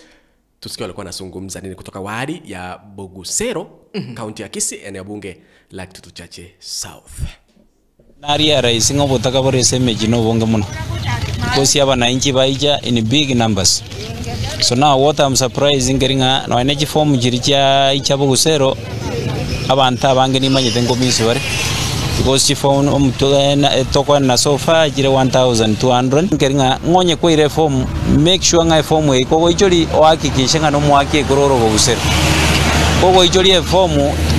Tusikie walikuwa wanazungumza nini kutoka wadi ya Bogusero, kaunti ya Kisii, eneo bunge la Kitutu Chache South. Naria rais ngobotaka bore semeji no bonge muno. Because ya wananchi baija in big numbers. So now what I'm surprised ngeringa no energy form jiricha icha Bogusero abantu abange nimanyete ngomisi bare. Because she found toko na sofa jire 1200 ngeringa ngonye kwa ile form, make sure ngai form iko goichori ohakikishe ngano mwaki kororo Bogusero kogo ichori form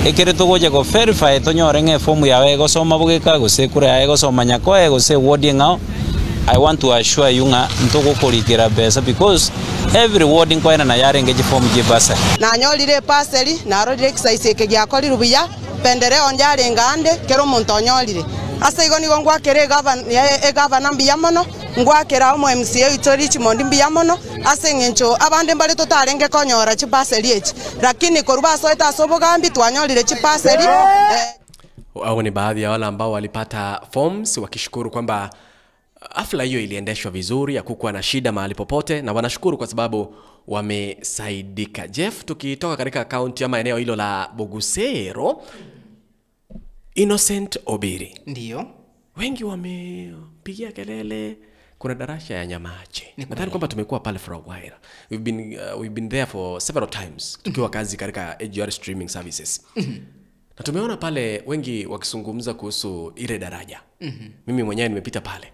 ekere togoje go verify tonyore nge form yawe gosoma bugeka gose kure yawe gosoma nyakoe gose ward ngao. I want to assure you nga ntoko korikira pesa because every ward nkoena na yarenge form je basa na nyolire parcel na rorire exercise ekegya rubuya pendereo njarenga ande kero muntu onyolire asa igo nigo ngwakere governor mbiya mono ngwakera omo MCA ito Richmond mbiya mono ase ng'encho abande mbare totarenge konyora chipaseli echi lakini koruba soeta sobogambi twanyolire chipaseli. Hao ni baadhi ya wale ambao walipata forms wakishukuru kwamba Hafla hiyo iliendeshwa vizuri, hakukuwa na shida mahali popote, na wanashukuru kwa sababu wamesaidika. Jeff, tukitoka katika kaunti ama eneo hilo la Bogusero, Innocent Obiri. Ndio. Wengi wamepigia kelele kuna darasha ya Nyamache. Nadhani kwamba tumekuwa pale for a while. We've been there for several times tukiwa kazi katika AGR streaming services. Na tumeona pale wengi wakizungumza kuhusu ile daraja. Mimi mwenyewe nimepita pale.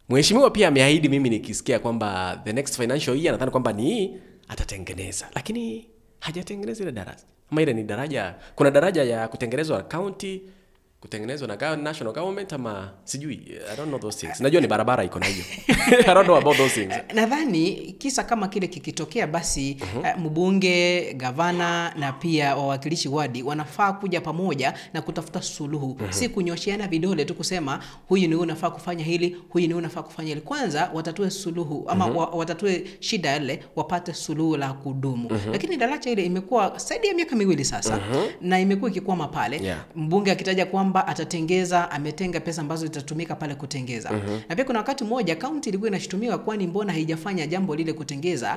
Mheshimiwa pia ameahidi, mimi nikisikia kwamba the next financial year nadhani kwamba ni atatengeneza. Lakini hajatengeneza ile daraja. Ama ile ni daraja, kuna daraja ya kutengenezwa county, kutengenezwa na national government ama sijui, I don't know those things. Najua ni barabara iko na hiyo. I don't know about those things. Nadhani kisa kama kile kikitokea basi mbunge, gavana na pia wawakilishi wadi wanafaa kuja pamoja na kutafuta suluhu. Si kunyosheana vidole tu kusema huyu ni unafaa kufanya hili, huyu ni unafaa kufanya hili. Kwanza watatue suluhu ama watatue shida ile, wapate suluhu la kudumu. Lakini daraja ile imekuwa zaidi ya miaka miwili sasa na imekuwa ikikwama pale. Mbunge akitaja kwamba atatengeza, ametenga pesa ambazo zitatumika pale kutengeza. Na pia kuna wakati mmoja county ilikuwa inashutumiwa kwani mbona haijafanya jambo lile kutengeza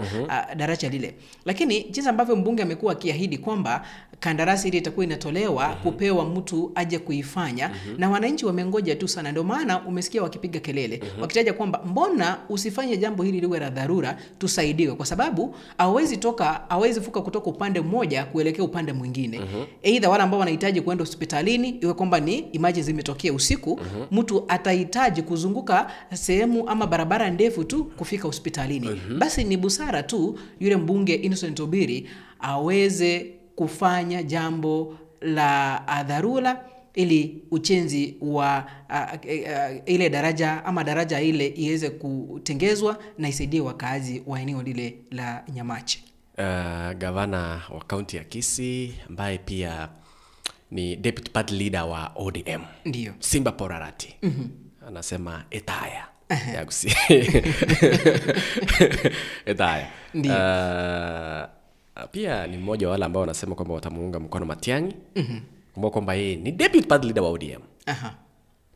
daraja lile. Lakini jinsi ambavyo mbunge amekuwa akiahidi kwamba kandarasi ile itakuwa inatolewa kupewa mtu aje kuifanya, na wananchi wamengoja tu sana. Ndio maana umesikia wakipiga kelele wakitaja kwamba mbona usifanye jambo hili liwe la dharura, tusaidiwe, kwa sababu hawezi fuka kutoka upande mmoja kuelekea upande mwingine. Either wale ambao wanahitaji kwenda hospitalini, iwe kwamba ni emergency imetokea usiku, mtu atahitaji kuzunguka sehemu ama barabara ndefu tu kufika hospitalini. Basi ni busara tu yule mbunge Innocent Obiri aweze kufanya jambo la dharura ili ujenzi wa ile daraja ama daraja ile iweze kutengezwa na isaidie wakazi wa eneo lile la Nyamache. Gavana wa kaunti ya Kisii ambaye pia ni deputy party leader wa ODM. Ndio. Simba Porarati. Anasema etaya. Ya Kisii. Etaya. Ndio. Pia ni mmoja wale ambao wanasema kwamba watamuunga mkono Matiang'i. Kumbuka kwamba yeye ni deputy party leader wa ODM.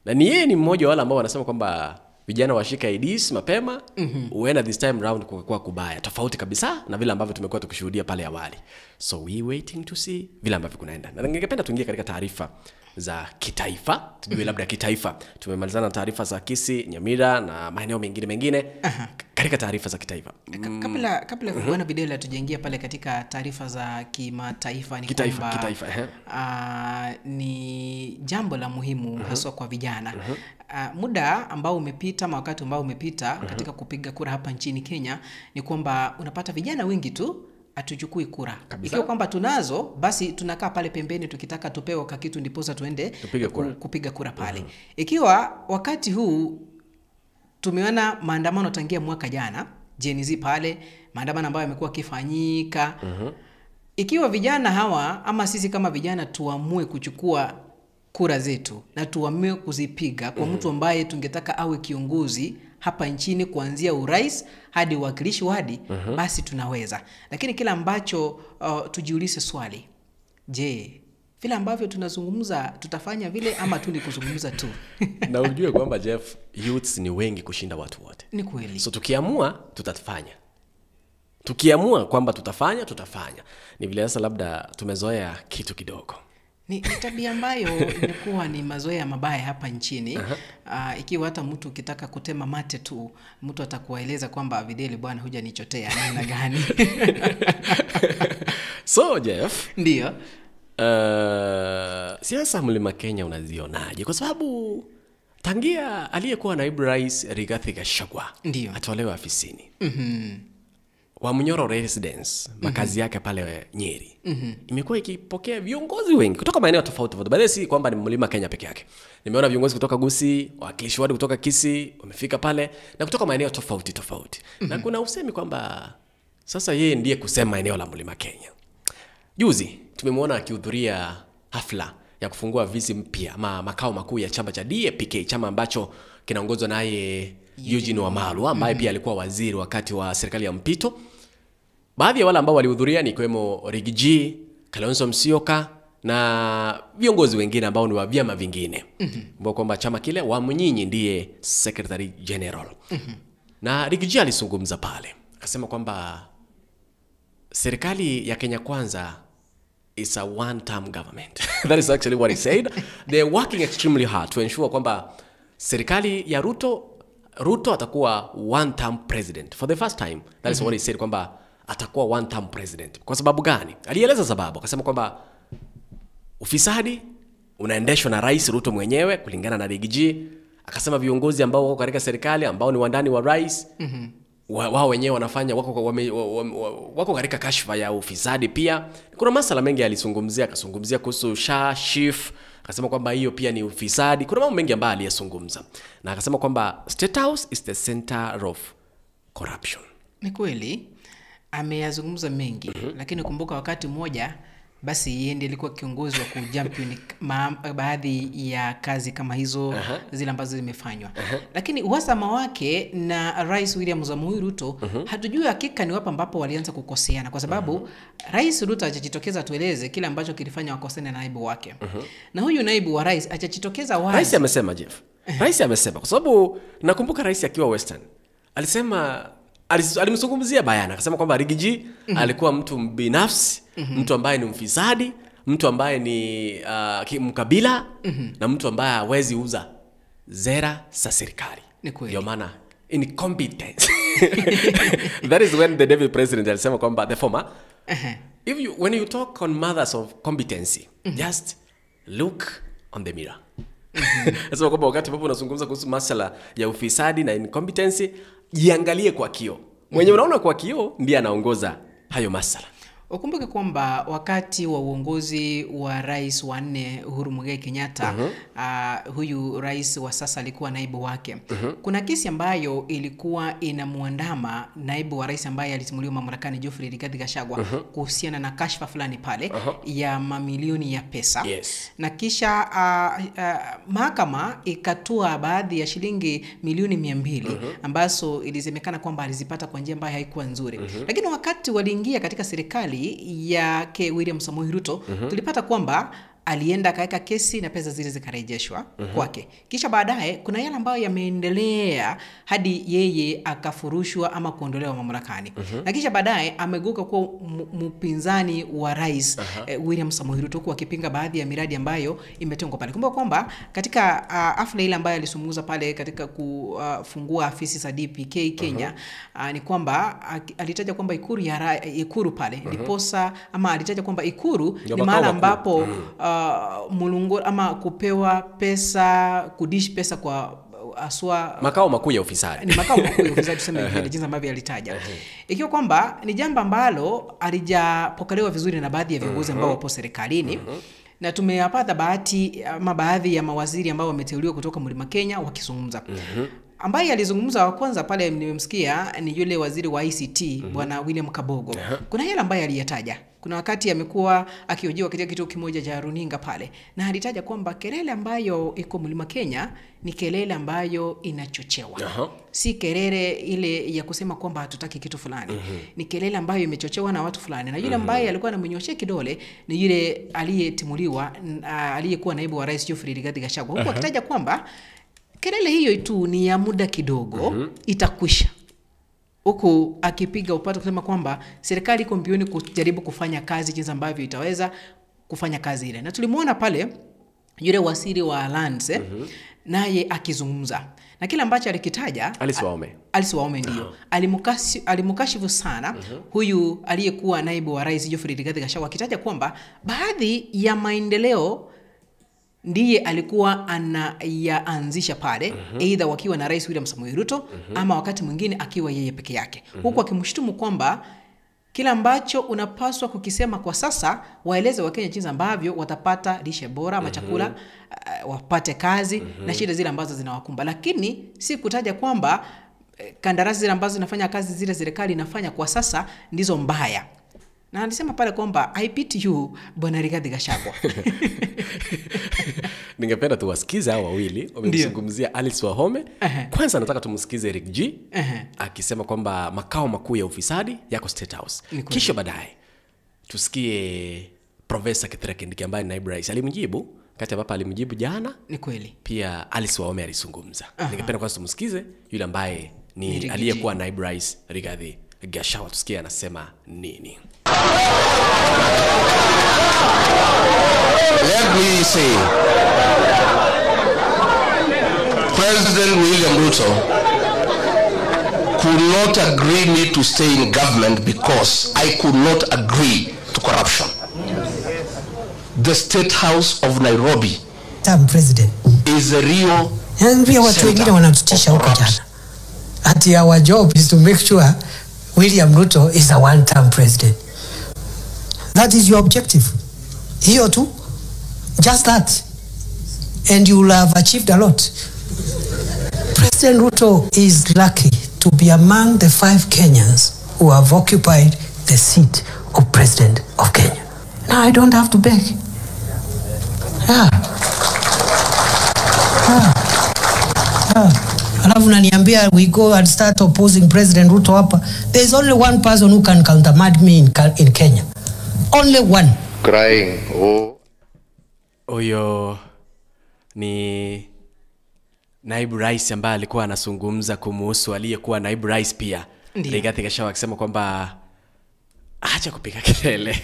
Na ni yeye ni mmoja wale ambao wanasema kwamba vijana washika IDs mapema, huenda this time round kukakuwa kubaya, tofauti kabisa na vile ambavyo tumekuwa tukishuhudia pale awali. So we waiting to see vile ambavyo kunaenda. Na ningependa tuingie katika taarifa za kitaifa, tujue labda kitaifa. Tumemalizana na taarifa za Kisii, Nyamira na maeneo mengine. Katika taarifa za kitaifa. Kabla bwana Bidela tujaingia pale katika taarifa za kimataifa, ni kwamba kitaifa, ni jambo la muhimu haswa kwa vijana. Muda ambao umepita, wakati ambao umepita katika kupiga kura hapa nchini Kenya ni kwamba unapata vijana wengi tu hatuchukui kura. Ikiwa kwamba tunazo basi tunakaa pale pembeni tukitaka tupewe kakitu ndiposa tuende kupiga kura pale. Ikiwa wakati huu tumeona maandamano tangia mwaka jana, Gen Z pale, maandamano ambayo yamekuwa kifanyika. Ikiwa vijana hawa ama sisi kama vijana tuamue kuchukua kura zetu na tuamue kuzipiga kwa mtu ambaye tungetaka awe kiongozi hapa nchini kuanzia urais hadi uwakilishi wadi, basi tunaweza. Lakini kila ambacho tujiulize swali, je, vile ambavyo tunazungumza tutafanya vile ama tu ni kuzungumza tu? Na ujue kwamba Jeff, youths ni wengi kushinda watu wote. Ni kweli. So tukiamua tutafanya. Tukiamua kwamba tutafanya, tutafanya. Ni vile sasa labda tumezoea kitu kidogo. Ni tabia ambayo imekuwa ni mazoea mabaya hapa nchini. Ikiwa hata mtu ukitaka kutema mate tu, mtu atakueleza kwamba Videli bwana hujanichotea namna gani. So Jeff, ndio. Siasa Mlima Kenya unazionaje? Kwa sababu tangia aliyekuwa naibu rais Rigathi Gachagua atolewe afisini, wa Munyoro Residence, makazi yake pale Nyeri, imekuwa ikipokea viongozi wengi kutoka maeneo tofauti tofauti. Baadaye si kwamba ni Mlima Kenya peke yake. Nimeona viongozi kutoka Gusii, wawakilishi wadi kutoka Kisii wamefika pale na kutoka maeneo tofauti tofauti. Na kuna usemi kwamba sasa yeye ndiye kusema eneo la Mlima Kenya. Juzi tumemwona akihudhuria hafla ya kufungua visi mpya ama makao makuu ya chama cha DAP-K, chama ambacho kinaongozwa naye Eugene Wamalwa ambaye pia alikuwa waziri wakati wa serikali ya mpito. Baadhi ya wale ambao walihudhuria ni ikiwemo Rigiji, Kalonzo Musyoka na viongozi wengine ambao ni wa vyama vingine. Ambao kwamba chama kile Wamunyinyi ndiye Secretary General. Na Riggy G alizungumza pale, akasema kwamba serikali ya Kenya Kwanza is a one-term government. That is actually what he said. They're working extremely hard to ensure kwamba serikali ya Ruto atakuwa one-term president for the first time. That is what he said, kwamba atakuwa one-term president. Kwa sababu gani? Alieleza sababu, akasema kwamba ufisadi unaendeshwa na Rais Ruto mwenyewe kulingana na Riggy G. Akasema viongozi ambao wako katika serikali ambao ni wandani wa rais, wao wenyewe wanafanya wako katika kashfa ya ufisadi pia. Kuna masala mengi alizungumzia, akazungumzia kuhusu SHA, SHIF, akasema kwamba hiyo pia ni ufisadi. Kuna mambo mengi ambayo aliyazungumza. Na akasema kwamba State House is the center of corruption. Ni kweli ameyazungumza mengi, lakini kumbuka wakati mmoja basi yeye ndiye alikuwa kiongozi wa kujampion baadhi ya kazi kama hizo zile ambazo zimefanywa. Lakini uhasama wake na Rais William Samoei Ruto hatujui hakika ni wapi ambapo walianza kukoseana, kwa sababu Rais Ruto hajajitokeza tueleze kile ambacho kilifanya wakosane na naibu wake. Na huyu naibu wa rais hajajitokeza wazi. Rais amesema, Jeff. Rais amesema, kwa sababu nakumbuka rais akiwa Western alisema, alimzungumzia bayana, akasema kwamba Riggy G alikuwa mtu binafsi, mtu ambaye ni mfisadi, mtu ambaye ni mkabila, na mtu ambaye hawezi uza zera za serikali. Ndio maana incompetence. That is when the deputy president alisema kwamba the former, if you when you talk on matters of competency, just look on the mirror. Sasa kwamba wakati ambapo unazungumza kuhusu masuala ya ufisadi na incompetency, jiangalie kwa kioo. Mwenye unaona kwa kioo ndiye anaongoza hayo masuala. Ukumbuke kwamba wakati wa uongozi wa rais wa 4 Uhuru Muigai Kenyatta, huyu rais wa sasa alikuwa naibu wake. Kuna kesi ambayo ilikuwa inamuandama naibu wa rais ambaye alitimuliwa mamlakani Geoffrey Rigathi Gachagua kuhusiana na kashfa fulani pale ya mamilioni ya pesa. Na kisha mahakama ikatoa baadhi ya shilingi milioni 200 ambazo ilisemekana kwamba alizipata kwa njia ambayo haikuwa nzuri. Lakini wakati waliingia katika serikali yake William Samoei Ruto, tulipata kwamba alienda akaweka kesi na pesa zile zikarejeshwa kwake. Kisha baadaye kuna yale ambayo yameendelea hadi yeye akafurushwa ama kuondolewa mamlakani. Na kisha baadaye amegeuka kuwa mpinzani wa rais William Samoei Ruto, huku akipinga baadhi ya miradi ambayo imetengwa pale. Kumbuka kwamba katika hafla ile ambayo alisumuza pale katika kufungua afisi za DPK Kenya, ni kwamba alitaja kwamba Ikuru ya Ikuru pale ndiposa, ama alitaja kwamba Ikuru ni mahali ambapo mulungu ama kupewa pesa, kudish pesa kwa aswa makao makuu ya ufisadi. Ni makao makuu ya ufisadi tuseme vile jinsi ambavyo alitaja. Ikiwa kwamba ni jambo ambalo alijapokelewa vizuri na baadhi ya viongozi ambao wapo serikalini. Na tumeyapata bahati ama baadhi ya mawaziri ambao wameteuliwa kutoka Mlima Kenya wakizungumza. Ambaye alizungumza wa kwanza pale nimemsikia ni yule waziri wa ICT Bwana William Kabogo. Kuna yale ambaye aliyataja. Kuna wakati amekuwa akihojiwa katika kituo kimoja cha runinga pale, na alitaja kwamba kelele ambayo iko Mlima Kenya ni kelele ambayo inachochewa. Si kelele ile ya kusema kwamba hatutaki kitu fulani. Ni kelele ambayo imechochewa na watu fulani. Na yule ambaye alikuwa anamnyoshia kidole ni yule aliyetimuliwa, aliyekuwa naibu wa rais Geoffrey Rigathi Gachagua. Huku akitaja kwamba kelele hiyo tu ni ya muda kidogo, itakwisha. Huku akipiga upato kusema kwamba serikali iko mbioni kujaribu kufanya kazi jinsi ambavyo itaweza kufanya kazi ile. Na tulimuona pale yule waziri wa Lands naye akizungumza. Na kile ambacho alikitaja Alice Wahome. Alice Wahome ndio. Alimkashifu sana huyu aliyekuwa naibu wa rais Geoffrey Rigathi Gachagua, akitaja kwamba baadhi ya maendeleo ndiye alikuwa anayaanzisha pale, either wakiwa na Rais William Samoei Ruto ama wakati mwingine akiwa yeye peke yake. Huku akimshutumu kwamba kila ambacho unapaswa kukisema kwa sasa, waeleze Wakenya jinsi ambavyo watapata lishe bora ama chakula, wapate kazi na shida zile ambazo zinawakumba. Lakini si kutaja kwamba kandarasi zile ambazo zinafanya kazi zile serikali inafanya kwa sasa ndizo mbaya. Na alisema pale kwamba I pity you Bwana Rigathi Gachagua. Ningependa tuwasikize hao wawili wamemzungumzia Alice Wahome. Kwanza nataka tumsikize Rick G akisema kwamba makao makuu ya ufisadi yako State House. Kisha baadaye tusikie Profesa Kithure Kindiki ambaye ni naibu rais alimjibu, kati ambapo alimjibu jana. Ni kweli. Pia Alice Wahome alizungumza. Ningependa kwanza tumsikize yule ambaye ni aliyekuwa naibu rais Rigathi Gachagua, tusikie anasema nini. Let me say, President William Ruto could not agree me to stay in government because I could not agree to corruption. The State House of Nairobi president is a real watu wengine wanatutisha huko jana. Ati our job is to make sure William Ruto is a one-term president. That is your objective. Hiyo tu. Just that. And you will have achieved a lot. President Ruto is lucky to be among the 5 Kenyans who have occupied the seat of President of Kenya. Now I don't have to beg. Yeah. Yeah. Yeah. Alafu naniambia we go and start opposing President Ruto hapa. There is only one person who can countermand me in Kenya. Only one. Crying. Oh. Huyo ni naibu rais ambaye alikuwa anazungumza kumuhusu aliyekuwa naibu rais pia Rigathi Gachagua, akisema kwamba acha kupiga kelele.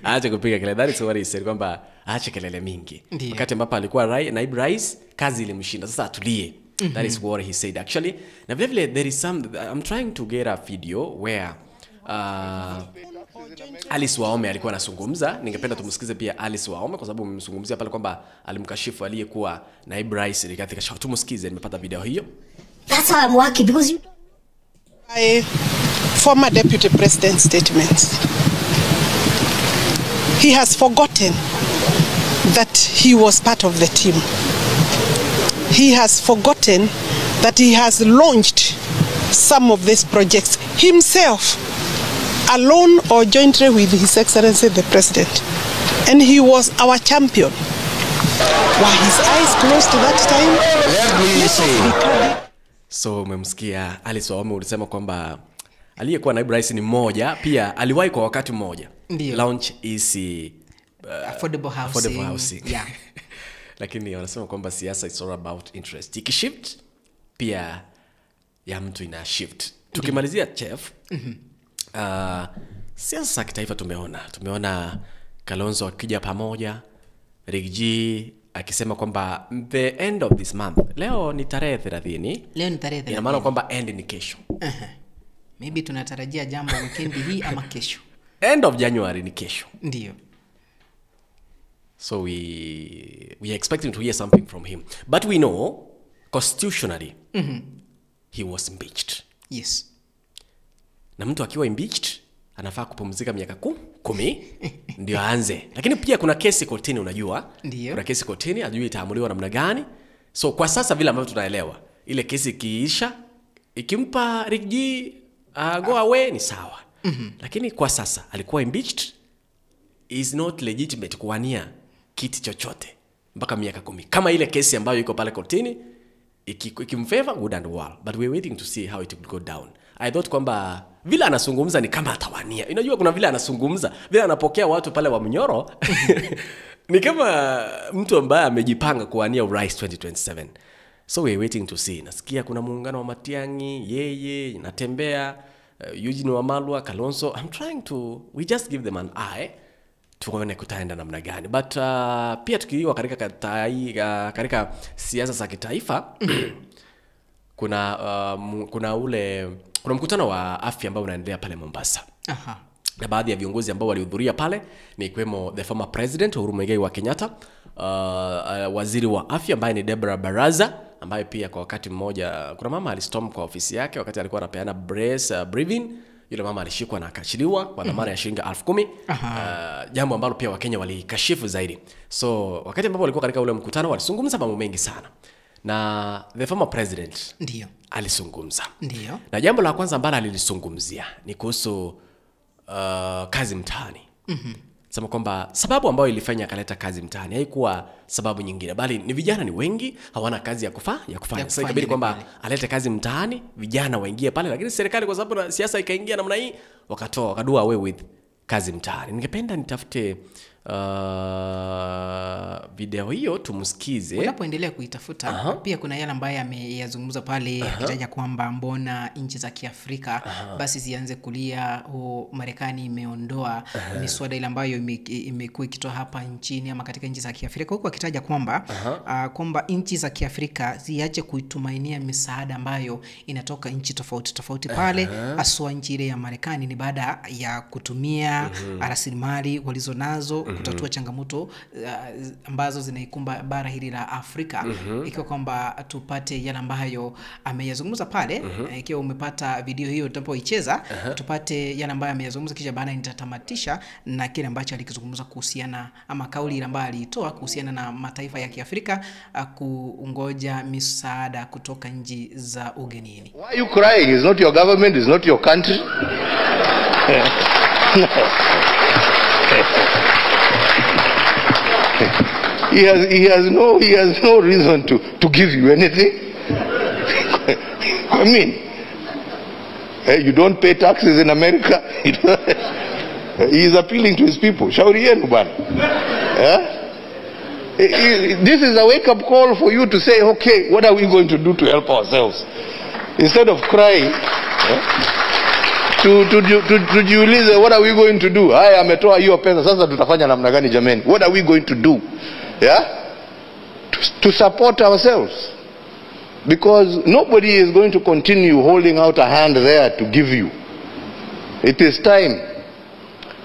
Acha kupiga kelele. That is what he said, kwamba acha kelele mingi. Wakati ambapo alikuwa naibu rais kazi ilimshinda. Sasa atulie. That is what he said actually. Na vile vile there is some, I'm trying to get a video where Alice Wahome alikuwa anazungumza. Ningependa tumsikize pia Alice Wahome kwa sababu mmemzungumzia pale kwamba alimkashifu aliyekuwa naibu rais Rigathi Gachagua. Tumsikize, nimepata video hiyo. That's how I'm working because you My former deputy president's statements. He has forgotten that he was part of the team. He has forgotten that he has launched some of these projects himself, alone or jointly with His Excellency the President. And he was our champion. Were his eyes closed that time? Let me say. So umemsikia Alice Wahome, ulisema kwamba aliyekuwa naibu rais ni mmoja, pia aliwahi kwa wakati mmoja launch easy affordable housing. Affordable housing. Yeah. Lakini wanasema kwamba siasa is all about interest. Ikishift pia ya mtu ina shift. Tukimalizia chef, siasa za kitaifa tumeona Kalonzo akija pamoja, Riggy akisema kwamba the end of this month. Leo ni tarehe 30. Leo ni tarehe 30. Ina maana kwamba end ni kesho. Maybe tunatarajia jambo weekend hii ama kesho. End of January ni kesho. Ndio. So we are expecting to hear something from him. But we know constitutionally he was impeached. Yes. Na mtu akiwa impeached anafaa kupumzika miaka 10 ndio aanze. Lakini pia kuna kesi kotini, unajua. Ndiyo. Kuna kesi kotini, ajui itaamuliwa namna gani. So kwa sasa vile ambavyo tunaelewa, ile kesi ikiisha, ikimpa Riggy go away ni sawa. Lakini kwa sasa alikuwa impeached, is not legitimate kuwania kiti chochote mpaka miaka 10. Kama ile kesi ambayo iko pale kotini ikimfavor, good and well, but we're waiting to see how it will go down. I thought kwamba vile anazungumza ni kama atawania. Unajua kuna vile anazungumza, vile anapokea watu pale wa Mnyoro ni kama mtu ambaye amejipanga kuwania urais 2027. So we're waiting to see. Nasikia kuna muungano wa Matiang'i, yeye natembea, Eugene Wamalwa, Kalonzo. I'm trying to, we just give them an eye tuone kutaenda namna gani. But pia tukiwa katika siasa za kitaifa kuna kuna mkutano wa afya ambao unaendelea pale Mombasa. Aha. Na baadhi ya viongozi ambao walihudhuria pale ni ikiwemo the former president Uhuru Muigai wa Kenyatta, waziri wa afya ambaye ni Deborah Baraza, ambaye pia kwa wakati mmoja kuna mama alistorm kwa ofisi yake wakati alikuwa anapeana briefing. Yule mama alishikwa na akaachiliwa kwa dhamana ya shilingi 10,000. Jambo ambalo pia Wakenya walikashifu zaidi. So wakati ambapo walikuwa katika ule mkutano walizungumza mambo mengi sana. Na the former president ndio alizungumza. Ndio. Na jambo la kwanza ambalo alilizungumzia ni kuhusu kazi mtaani. Sema kwamba sababu ambayo ilifanya akaleta kazi mtaani haikuwa sababu nyingine, bali ni vijana ni wengi hawana kazi ya kufanya. Sasa ikabidi kwamba alete kazi mtaani, vijana waingie pale, lakini serikali kwa sababu na siasa ikaingia namna hii wakatoa wakadua away with kazi mtaani. Ningependa nitafute video hiyo tumsikize. Unapoendelea kuitafuta, pia kuna yale ambayo ameyazungumza pale akitaja kwamba mbona nchi za Kiafrika basi zianze kulia, Marekani imeondoa miswada ile ambayo imekuwa ikitoa hapa nchini ama katika nchi za Kiafrika, huku akitaja kwamba kwamba nchi za Kiafrika ziache kuitumainia misaada ambayo inatoka nchi tofauti tofauti pale, haswa nchi ile ya Marekani, ni baada ya kutumia rasilimali walizonazo kutatua changamoto ambazo zinaikumba bara hili la Afrika. Ikiwa kwamba tupate yale ambayo ameyazungumza pale, ikiwa umepata video hiyo tutapoicheza, tupate yale ambayo ameyazungumza, kisha baada nitatamatisha na kile ambacho alikizungumza kuhusiana ama kauli ile ambayo alitoa kuhusiana na mataifa ya Kiafrika kungoja misaada kutoka nchi za ugenini. Why are you crying? It's not your government, it's not your country. No. He has no reason to give you anything. I mean, you don't pay taxes in America. He is appealing to his people. Shauri yenu bana. This is a wake-up call for you to say, okay, what are we going to do to help ourselves? Instead of crying, tujiulize, what are we going to do? Haya, ametoa hiyo pesa, sasa tutafanya namna gani jameni? What are we going to do? Yeah? To support ourselves. Because nobody is going to continue holding out a hand there to give you. It is time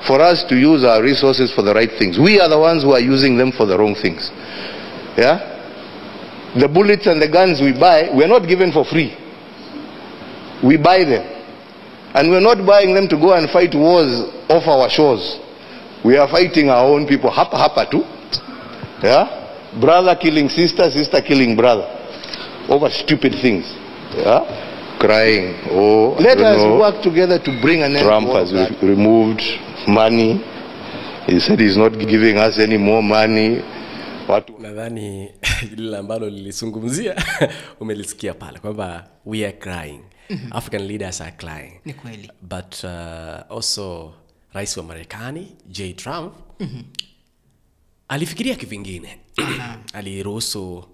for us to use our resources for the right things. We are the ones who are using them for the wrong things. Yeah? The bullets and the guns we buy, we are not given for free. We buy them. And we're not buying them to go and fight wars off our shores. We are fighting our own people. Hapa hapa too. Yeah? Brother killing sister, sister killing brother. Over stupid things. Yeah? Crying. Oh, let us work together to bring an end. Trump has removed money. He said he's not giving us any more money. Nadhani lile ambalo lilizungumzia umelisikia pale kwamba we are crying. African leaders are crying. Ni kweli. But also rais wa Marekani J. Trump alifikiria kivingine. Aliruhusu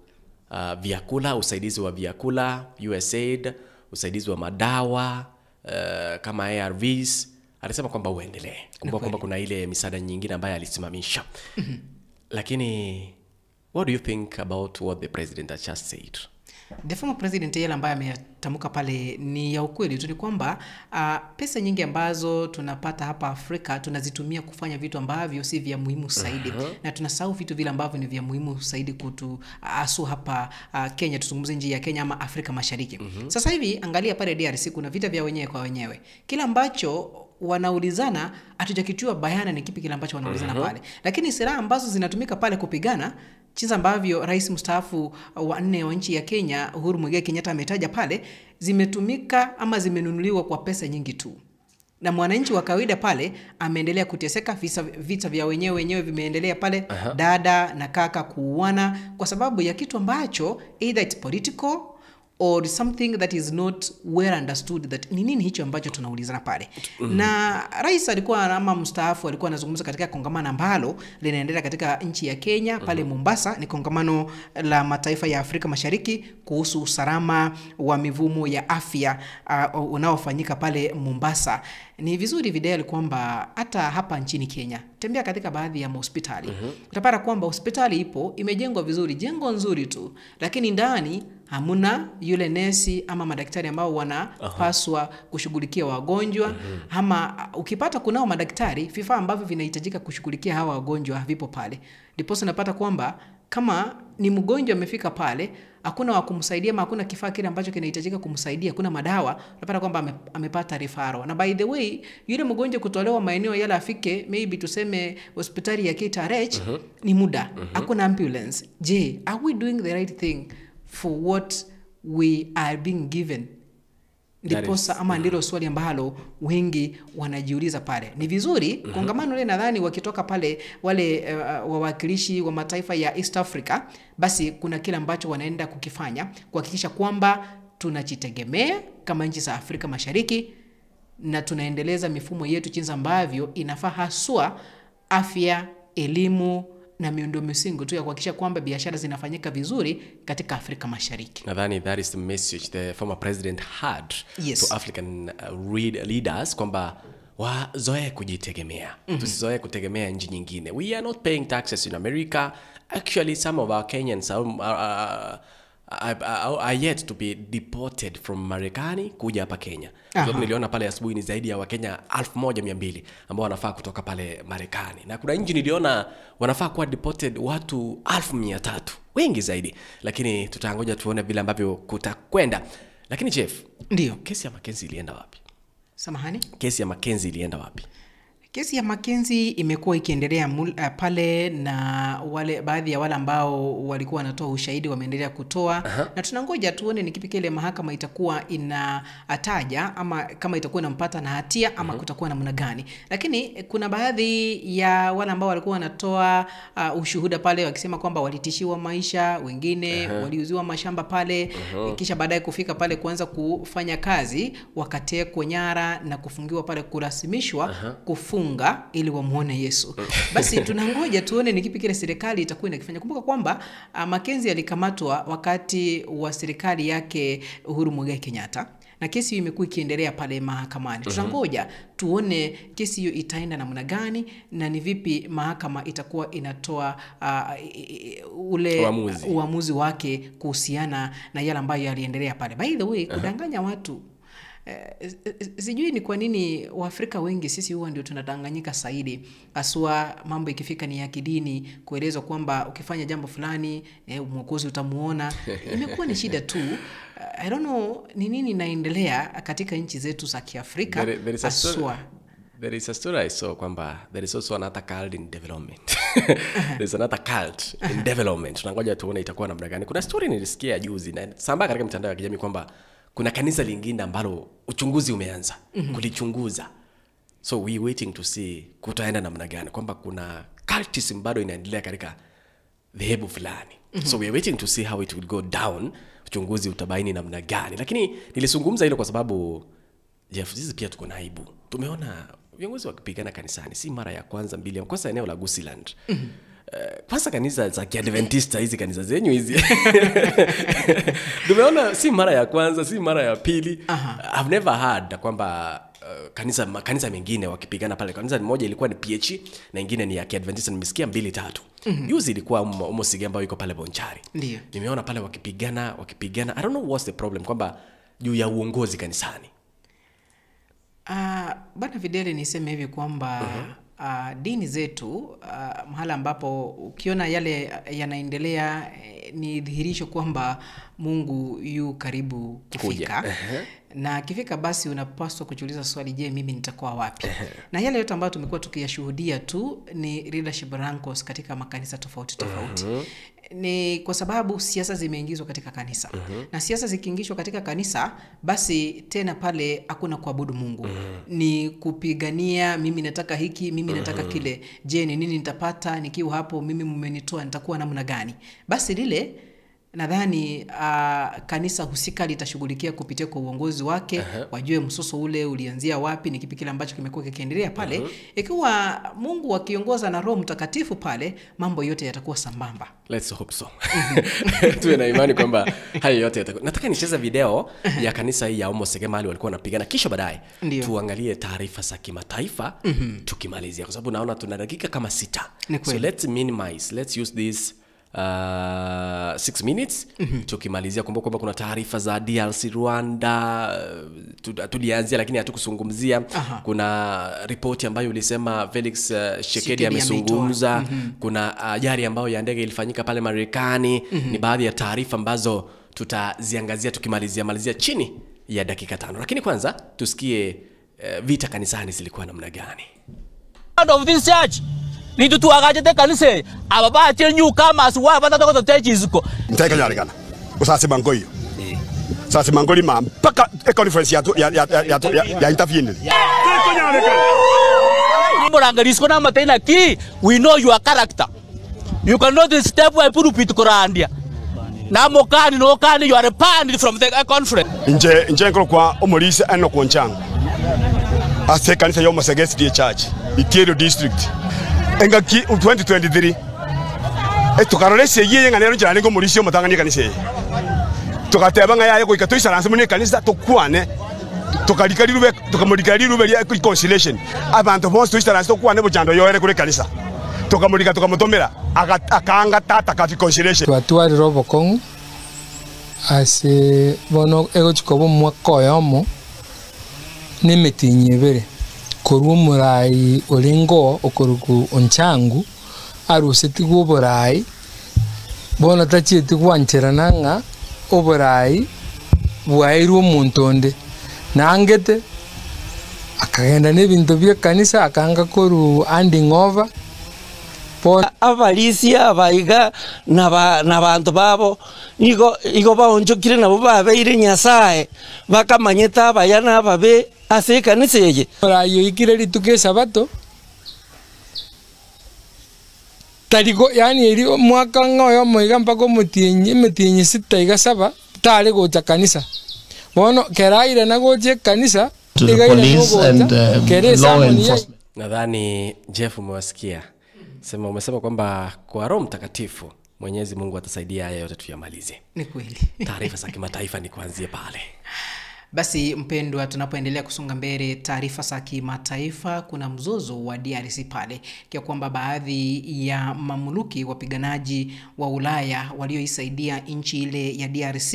vyakula, usaidizi wa vyakula, USAID, usaidizi wa madawa kama ARVs. Alisema kwamba uendelee. Kumbuka kwamba kuna ile misaada nyingine ambayo alisimamisha. Lakini what do you think about what the president has just said? The former president yeye ambaye ametamka pale ni ya ukweli tu, ni kwamba pesa nyingi ambazo tunapata hapa Afrika tunazitumia kufanya vitu ambavyo si vya muhimu zaidi, na tunasahau vitu vile ambavyo ni vya muhimu zaidi kutu asu hapa Kenya, tuzungumze nje ya Kenya ama Afrika Mashariki. Sasa hivi angalia pale DRC kuna vita vya wenyewe kwa wenyewe. Kila ambacho wanaulizana hatujakijua bayana ni kipi kile ambacho wanaulizana pale. Lakini silaha ambazo zinatumika pale kupigana, jinsi ambavyo rais mstaafu wa 4 wa nchi ya Kenya Uhuru Muigai Kenyatta ametaja pale, zimetumika ama zimenunuliwa kwa pesa nyingi tu. Na mwananchi wa kawaida pale ameendelea kuteseka, vita vya wenyewe wenyewe vimeendelea pale, dada na kaka kuuana kwa sababu ya kitu ambacho either it's political or something that is not well understood, that ni nini hicho ambacho tunaulizana pale. Na rais alikuwa ama mstaafu alikuwa anazungumza katika kongamano ambalo linaendelea katika nchi ya Kenya pale Mombasa. Ni kongamano la mataifa ya Afrika Mashariki kuhusu usalama wa mivumo ya afya unaofanyika pale Mombasa. Ni vizuri Vidal kwamba hata hapa nchini Kenya, tembea katika baadhi ya hospitali, utapata kwamba hospitali ipo imejengwa vizuri, jengo nzuri tu, lakini ndani hamuna yule nesi ama madaktari ambao wanapaswa kushughulikia wagonjwa. Ama ukipata kunao madaktari, vifaa ambavyo vinahitajika kushughulikia hawa wagonjwa vipo pale. Ndipo unapata kwamba kama ni mgonjwa amefika pale, hakuna wa kumsaidia ama hakuna kifaa kile ambacho kinahitajika kumsaidia, hakuna madawa, unapata kwamba amepata referral. Na by the way, yule mgonjwa kutolewa maeneo yale afike maybe tuseme hospitali ya KTRH ni muda, hakuna ambulance. Je, are we doing the right thing for what we are being given? Ndiposa ama ndilo swali ambalo wengi wanajiuliza pale. Ni vizuri kongamano ile, nadhani wakitoka pale wale wawakilishi wa mataifa ya East Africa, basi kuna kile ambacho wanaenda kukifanya kuhakikisha kwamba tunajitegemea kama nchi za Afrika Mashariki na tunaendeleza mifumo yetu jinsi ambavyo inafaa, haswa afya elimu na miundo misingi tu ya kuhakikisha kwamba biashara zinafanyika vizuri katika Afrika Mashariki. Nadhani that is the message the former president had Yes. to African leaders kwamba wazoee kujitegemea. Tusizoee kutegemea nchi nyingine. We are not paying taxes in America. Actually, some of our Kenyans are yet to be deported from Marekani kuja hapa Kenya. Sababu niliona pale asubuhi ni zaidi ya Wakenya 1200 ambao wanafaa kutoka pale Marekani. Na kuna nchi niliona wanafaa kuwa deported watu 1300, wengi zaidi. Lakini tutaangoja tuone vile ambavyo kutakwenda. Lakini Jeff, ndio kesi ya Mackenzie ilienda wapi? Samahani? Kesi ya Mackenzie ilienda wapi? Kesi ya Mackenzie imekuwa ikiendelea pale, na wale baadhi ya wale ambao walikuwa wanatoa ushahidi wameendelea kutoa. Na tunangoja tuone ni kipi kile mahakama itakuwa inataja, ama kama itakuwa inampata na hatia ama kutakuwa namna gani. Lakini kuna baadhi ya wale ambao walikuwa wanatoa ushuhuda pale wakisema kwamba walitishiwa maisha, wengine waliuziwa mashamba pale, kisha baadaye kufika pale kuanza kufanya kazi wakatekwa nyara na kufungiwa pale, kulasimishwa kufunga ili wamuone Yesu. Basi tunangoja tuone ni kipi kile serikali itakuwa inakifanya. Kumbuka kwamba Mackenzie alikamatwa wakati wa serikali yake Uhuru Muigai Kenyatta, na kesi hiyo imekuwa ikiendelea pale mahakamani. Tunangoja tuone kesi hiyo itaenda namna gani na ni vipi mahakama itakuwa inatoa ule uamuzi wake kuhusiana na yale ambayo yaliendelea pale. By the way, kudanganya watu, sijui ni kwa nini Waafrika wengi sisi huwa ndio tunadanganyika zaidi, haswa mambo ikifika ni ya kidini, kuelezwa kwamba ukifanya jambo fulani Mwokozi utamuona. Imekuwa ni shida tu. I don't know ni nini inaendelea katika nchi zetu za Kiafrika. There is a story I saw kwamba there is also another cult in development. There is another cult in development. Tunangoja tuone itakuwa namna gani. Kuna story nilisikia juzi na sambaa katika mitandao ya kijamii kwamba kuna kanisa lingine ambalo uchunguzi umeanza kulichunguza. So we waiting to see kutaenda namna gani, kwamba kuna cultism bado inaendelea katika dhehebu fulani. So we are waiting to see how it will go down. Uchunguzi utabaini namna gani. Lakini nilizungumza hilo kwa sababu Jeff, sisi pia tuko na aibu. Tumeona viongozi wakipigana kanisani, si mara ya kwanza mbili. Kwanza eneo la Gusiland. Kwanza kanisa za Kiadventista, hizi kanisa zenyu hizi. Tumeona si mara ya kwanza, si mara ya pili. I've never heard kwamba kanisa mengine wakipigana pale. Kanisa moja ilikuwa ni PH na ingine ni ya Kiadventista, nimesikia 2 3. Juzi ilikuwa Omosige ambayo iko pale Bonchari. Ndio. Nimeona pale wakipigana. I don't know what's the problem, kwamba juu ya uongozi kanisani. Bwana Fidele, niseme hivi kwamba dini zetu, mahala ambapo ukiona yale yanaendelea ni dhihirisho kwamba Mungu yu karibu kufika. Na akifika basi unapaswa kujiuliza swali, je, mimi nitakuwa wapi? Na yale yote ambayo tumekuwa tukiyashuhudia tu ni leadership rankles katika makanisa tofauti tofauti. Ni kwa sababu siasa zimeingizwa katika kanisa. Na siasa zikiingizwa katika kanisa, basi tena pale hakuna kuabudu Mungu. Ni kupigania, mimi nataka hiki, mimi nataka kile. Je, ni nini nitapata nikiwa hapo, mimi mmenitoa nitakuwa namna gani? Basi lile nadhani kanisa husika litashughulikia kupitia kwa uongozi wake, wajue msoso ule ulianzia wapi, ni kipi kile ambacho kimekuwa kikiendelea pale. Ikiwa Mungu akiongoza na Roho Mtakatifu pale, mambo yote yatakuwa sambamba. Let's hope so. Tuwe na imani kwamba hayo yote yatakuwa. Nataka nicheze video ya kanisa hii ya Omosege mahali walikuwa wanapigana, kisha baadaye tuangalie taarifa za kimataifa tukimalizia, kwa sababu naona tuna dakika kama 6. So let's minimize, let's use this 6 minutes tukimalizia. Kumbuka kwamba kuna taarifa za DRC Rwanda tulianzia lakini hatukuzungumzia. Kuna ripoti ambayo ulisema Felix Tshisekedi amezungumza. Kuna ajali ambayo ya ndege ilifanyika pale Marekani. Ni baadhi ya taarifa ambazo tutaziangazia tukimalizia malizia chini ya dakika 5. Lakini kwanza tusikie vita kanisani zilikuwa namna gani. Out of this church nitutuagajete kanisa ababa chenyu kama suwa bata toko techizuko nteka nyarigana usase mangoyo sase mangoli ma mpaka e conference ya interview teko nyarigana mborangalisiko na matena ki we know your character, you cannot step by pulpit korandia na mokani no kani, you are banned from the conference. Nje nkolo kwa omulise ano konchanga ase kanisa yo Omosege SDA Church Itiero district. Engaki 2023 tukarorese yeye ngana nero niko mulisio mutangani kanisa tukateba nga yaye goika toisaranse mune kanisa tukwane tukalikali tukamulika lirube lya reconciliation abantu bonse toisaranse tukwane bujando yoere kuri kanisa tukamulika tukamutomera akanga tata ka reconciliation twatwarire obokong'u ase bono egochika bwa omwaka oyomo na emitinyi ebere korwa omorai orengo okoruku onchangu arusetigwe oborai bono tachieti gwancherana ng'a oborai bwairwe omonto onde nangete akagenda na ebinto bia ekanisa akanga koru handing over. Abalisia abaiga na bantu babo nigo igo baonjokire nabo babeire Nyasaye bakamanyeta abaya n'ababe ase ekanisa eye. Orai oikire rituko esabato tariko yani eri omwaka ng'a oyomo iga mpaka omotienyi emetienyi sita iga saba tare gocha kanisa bono keraire na gocha ekanisa To the police and law enforcement. Nadhani Jeff umewasikia. Sema umesema kwamba kwa Roho Mtakatifu Mwenyezi Mungu atasaidia haya yote tuyamalize. Ni kweli. Taarifa za kimataifa ni kuanzia pale. Basi mpendwa, tunapoendelea kusonga mbele taarifa za kimataifa, kuna mzozo wa DRC pale kwa kwamba baadhi ya mamluki wapiganaji wa Ulaya walioisaidia nchi ile ya DRC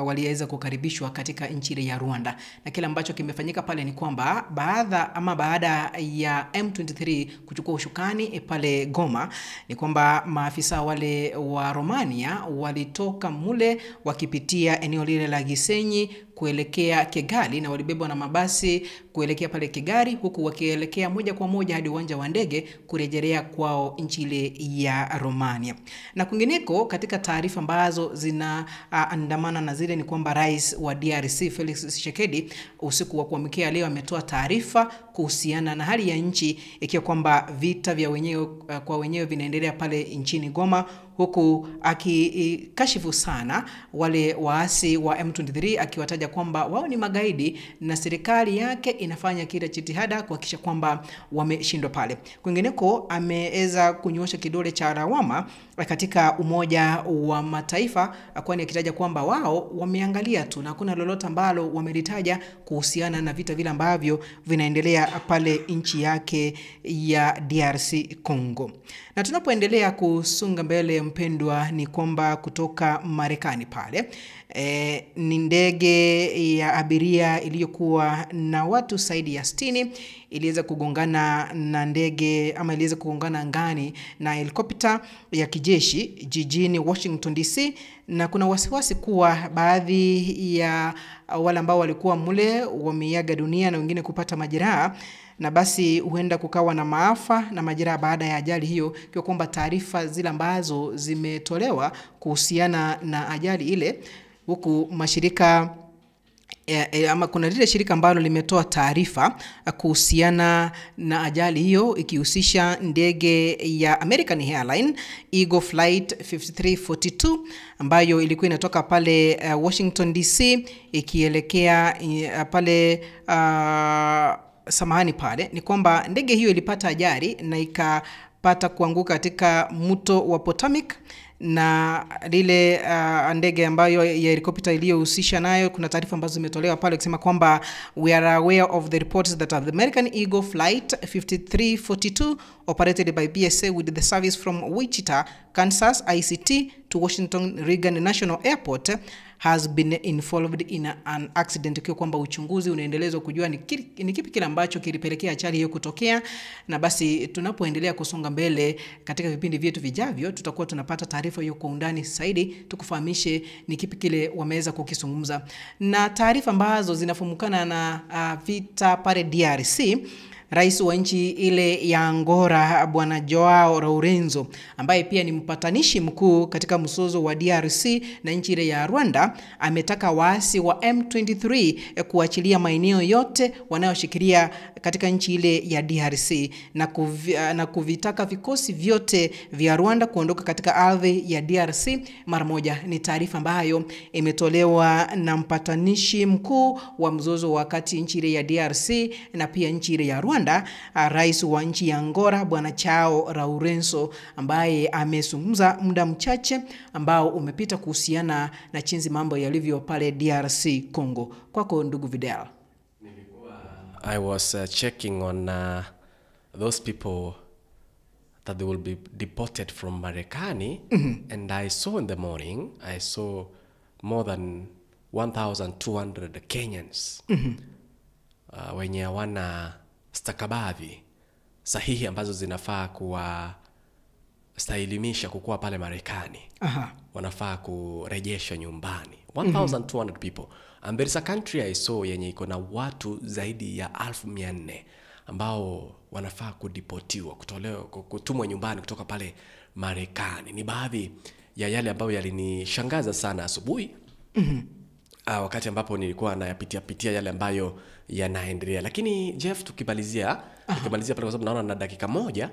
waliweza kukaribishwa katika nchi ile ya Rwanda. Na kile ambacho kimefanyika pale ni kwamba baada ya M23 kuchukua ushukani pale Goma, ni kwamba maafisa wale wa Romania walitoka mule wakipitia eneo lile la Gisenyi kuelekea Kigali, na walibebwa na mabasi kuelekea pale Kigali, huku wakielekea moja kwa moja hadi uwanja wa ndege kurejelea kwao nchi ile ya Romania. Na kwingineko katika taarifa ambazo zinaandamana na zile ni kwamba rais wa DRC Felix Tshisekedi usiku wa kuamkia leo ametoa taarifa kuhusiana na hali ya nchi, ikiwa kwamba vita vya wenyewe kwa wenyewe vinaendelea pale nchini Goma, huku akikashifu sana wale waasi wa M23 akiwataja kwamba wao ni magaidi na serikali yake inafanya kila jitihada kuhakikisha kwamba wameshindwa pale. Kwingineko ameweza kunyoosha kidole cha lawama katika Umoja wa Mataifa, kwani akitaja kwamba wao wameangalia tu na hakuna lolote ambalo wamelitaja kuhusiana na vita vile ambavyo vinaendelea pale nchi yake ya DRC Congo. Na tunapoendelea kusunga mbele mpendwa, ni kwamba kutoka Marekani pale ni ndege ya abiria iliyokuwa na watu zaidi ya 60 iliweza kugongana na ndege ama iliweza kugongana angani na helikopta ya kijeshi jijini Washington DC, na kuna wasiwasi kuwa baadhi ya wale ambao walikuwa mule wameaga dunia na wengine kupata majeraha, na basi huenda kukawa na maafa na majeraha baada ya ajali hiyo, kwa kwamba taarifa zile ambazo zimetolewa kuhusiana na ajali ile, huku mashirika ama kuna lile shirika ambalo limetoa taarifa kuhusiana na ajali hiyo ikihusisha ndege ya American Airlines Eagle Flight 5342 ambayo ilikuwa inatoka pale Washington DC ikielekea pale samahani pale ni kwamba ndege hiyo ilipata ajali na ikapata kuanguka katika mto wa Potomac, na lile ndege ambayo ya helikopta iliyohusisha nayo, kuna taarifa ambazo zimetolewa pale kusema kwamba we are aware of the reports that the American Eagle Flight 5342 operated by BSA with the service from Wichita, Kansas ICT to Washington Reagan National Airport has been involved in an accident, kwa kwamba uchunguzi unaendelezwa kujua ni kipi kile ambacho kilipelekea ajali hiyo kutokea. Na basi tunapoendelea kusonga mbele katika vipindi vyetu vijavyo, tutakuwa tunapata taarifa hiyo kwa undani zaidi, tukufahamishe ni kipi kile wameweza kukizungumza. Na taarifa ambazo zinafumukana na vita pale DRC, Rais wa nchi ile ya Angola Bwana Joao Lourenço, ambaye pia ni mpatanishi mkuu katika mzozo wa DRC na nchi ile ya Rwanda, ametaka waasi wa M23 kuachilia maeneo yote wanayoshikilia katika nchi ile ya DRC na kuvitaka vikosi vyote vya Rwanda kuondoka katika ardhi ya DRC mara moja. Ni taarifa ambayo imetolewa na mpatanishi mkuu wa mzozo wakati nchi ile ya DRC na pia nchi ile ya Rwanda, Rwanda, rais wa nchi ya Angola Bwana Chao Lourenço, ambaye amezungumza muda mchache ambao umepita kuhusiana na jinsi mambo yalivyo pale DRC Congo. Kwako ndugu Vidal. I was checking on those people that they will be deported from Marekani. And I saw in the morning, I saw more than 1,200 Kenyans wenye hawana stakabadhi sahihi ambazo zinafaa kuwastahilimisha kukua pale Marekani. Wanafaa kurejeshwa nyumbani. 1,200 people. And there is a country I saw yenye iko na watu zaidi ya 1,400 ambao wanafaa kudeportiwa, kutolewa, kutumwa nyumbani kutoka pale Marekani. Ni baadhi ya yale ambayo yalinishangaza sana asubuhi. Wakati ambapo nilikuwa nayapitia pitia yale ambayo yanaendelea. Lakini Jeff, tukimalizia pale kwa sababu naona na dakika moja,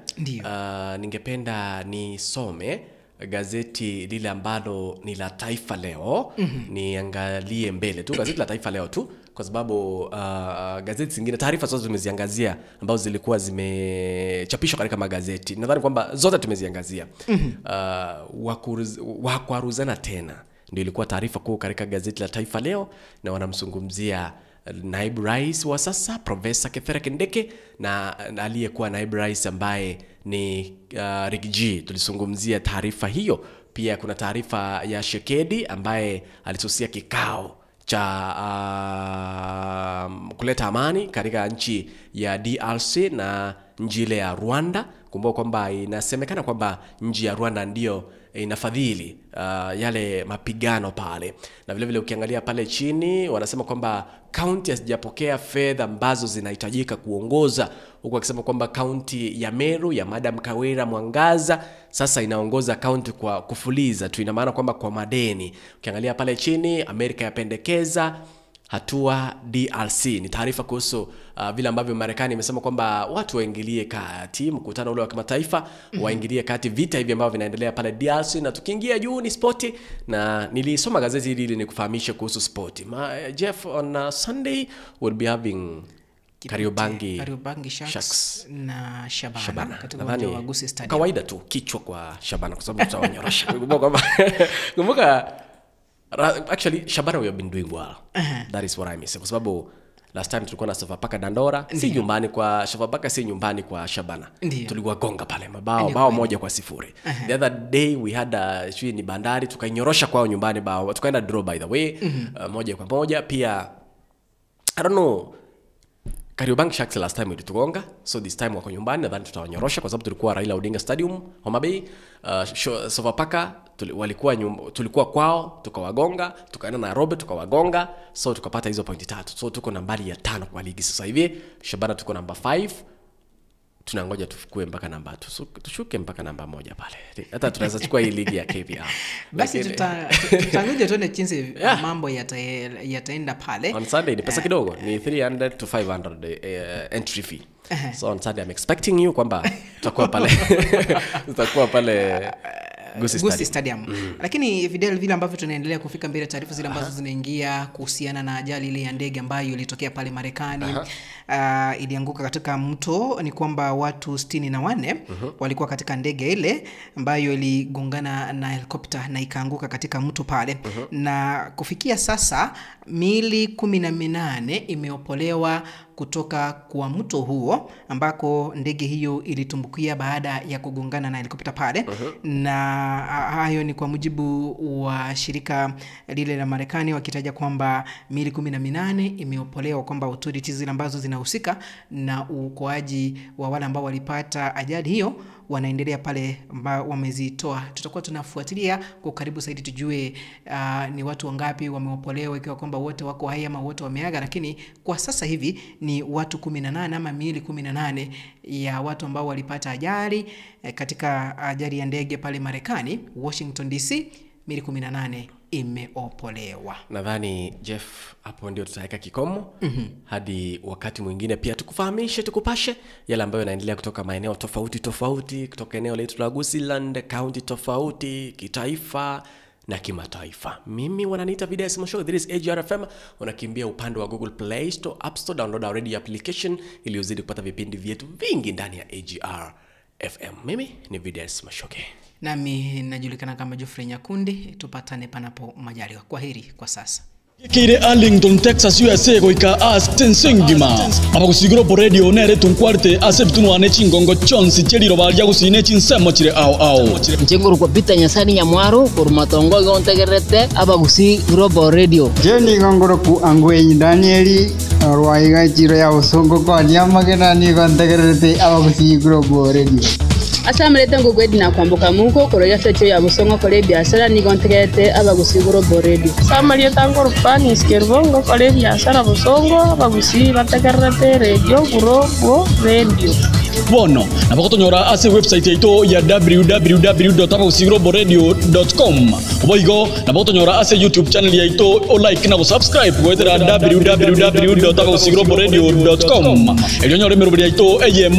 ningependa nisome gazeti lile ambalo ni la Taifa Leo. Niangalie mbele tu gazeti la Taifa Leo tu, kwa sababu gazeti zingine taarifa zote tumeziangazia ambazo zilikuwa zimechapishwa katika magazeti. Nadhani kwamba zote tumeziangazia. Wakwaruzana tena ndio ilikuwa taarifa kuu katika gazeti la Taifa Leo, na wanamzungumzia naibu rais wa sasa Profesa Kithure Kindiki na aliyekuwa naibu rais ambaye ni Riggy. Tulizungumzia taarifa hiyo. Pia kuna taarifa ya Shekedi ambaye alisusia kikao cha kuleta amani katika nchi ya DRC na nchi ile ya Rwanda. Kumbuka kwamba inasemekana kwamba nchi ya Rwanda ndio inafadhili yale mapigano pale. Na vile vile ukiangalia pale chini wanasema kwamba county hazijapokea fedha ambazo zinahitajika kuongoza, huku akisema kwamba county ya Meru ya Madam Kawira Mwangaza sasa inaongoza county kwa kufuliza tu, ina maana kwamba kwa madeni. Ukiangalia pale chini, Amerika yapendekeza hatua DRC. Ni taarifa kuhusu vile ambavyo Marekani imesema kwamba watu waingilie kati mkutano ule wa kimataifa, waingilie kati vita hivi ambavyo vinaendelea pale DRC. Na tukiingia juu ni spoti, na nilisoma gazeti hili ili nikufahamishe kuhusu spoti. Jeff, on Sunday we'll be having Kariobangi Sharks na Shabana katika uwanja wa Gusii Stadium. Kawaida tu kichwa kwa Shabana kwa sababu tutawanyorosha. Kumbuka actually Shabana we have been doing well. That is what I miss. Kwa sababu last time tulikuwa na Sofapaka Dandora, si nyumbani kwa Sofapaka, si nyumbani kwa Shabana. Tulikuwa gonga pale mabao, bao 1-0. The other day we had shui ni Bandari, tukainyorosha kwao nyumbani bao. Tukaenda draw by the way, 1-1. Pia I don't know, Kariobangi Sharks last time ilitugonga, so this time wako nyumbani, nadhani tutawanyorosha kwa sababu tulikuwa Raila Odinga Stadium Homa Bay. Sofapaka walikuwa tulikuwa kwao tukawagonga, tukaenda Nairobi tukawagonga, so tukapata hizo pointi 3. So tuko nambari ya 5 kwa ligi sasa hivi. Shabana tuko namba 5. Tunangoja tufukue mpaka namba 2. So tushuke mpaka namba 1 pale. Hata tunaweza chukua hii ligi ya KPR. Basi tutangoja tuone jinsi mambo yataenda pale. On Sunday ni pesa kidogo, ni 300 to 500 entry fee. So on Sunday I'm expecting you kwamba tutakuwa pale. Tutakuwa pale Gusii Stadium. Lakini Fidel, vile ambavyo tunaendelea kufika mbele, taarifa zile ambazo zinaingia kuhusiana na ajali ile ya ndege ambayo ilitokea pale Marekani, ilianguka katika mto, ni kwamba watu 64 walikuwa katika ndege ile ambayo iligongana na helikopta na ikaanguka katika mto pale. Na kufikia sasa miili 18 imeopolewa kutoka kwa mto huo ambako ndege hiyo ilitumbukia baada ya kugongana na helikopta pale. Na hayo ni kwa mujibu wa shirika lile la Marekani, wakitaja kwamba miili 18 imeopolewa, kwamba authorities zile ambazo zinahusika na uokoaji wa wale ambao walipata ajali hiyo wanaendelea pale wamezitoa. Tutakuwa tunafuatilia kwa karibu zaidi tujue ni watu wangapi wameopolewa, ikiwa kwamba wote wako hai ama wote wameaga. Lakini kwa sasa hivi ni watu 18 ama miili 18 ya watu ambao walipata ajali katika ajali ya ndege pale Marekani, Washington DC, miili 18 imeopolewa. Nadhani Jeff, hapo ndio tutaweka kikomo. Hadi wakati mwingine pia tukufahamishe, tukupashe yale ambayo yanaendelea kutoka maeneo tofauti tofauti, kutoka eneo letu la Gusiland, county tofauti, kitaifa na kimataifa. Mimi wananiita Vides Mashoga, this is AGR FM. Unakimbia upande wa Google Play Store, App Store, download our radio application ili uzidi kupata vipindi vyetu vingi ndani ya AGR FM. Mimi ni Vides Mashoge. Nami najulikana kama Geoffrey Nyakundi, tupatane panapo majaliwa. Kwaheri kwa sasa. Kire Arlington, Texas, USA goika Austin Singima. Abagusii Global Radio nere tunkwarte ase bitunwane chingongo chonsi cheriro barya gusine chinsemo chire ao ao. Nchenguru kwa Peter Nyasani Nyamwaro kurumatongo gontegerete Abagusii Global Radio. Jeni gongoro ku Angwenyi Danieli rwaiga chiro ya usongo kwa nyamagena ni gontegerete Abagusii Global Radio. Asamalete ngugwedi na kwambuka muko koroya fecho ya busongo kore biashara ni gontegete Abagusii Global Radio. Samalete ngorupani iskerbo kore biashara busongo Abagusii bategerete radio Global Radio. Bono nabakotonyora ase website yaito ya www.abagusiiglobalradio.com. Oboigo nabakotonyora ase YouTube channel yaito o like na go subscribe goetera www.abagusiiglobalradio.com. Elyo nyore meroberi yaito eye mas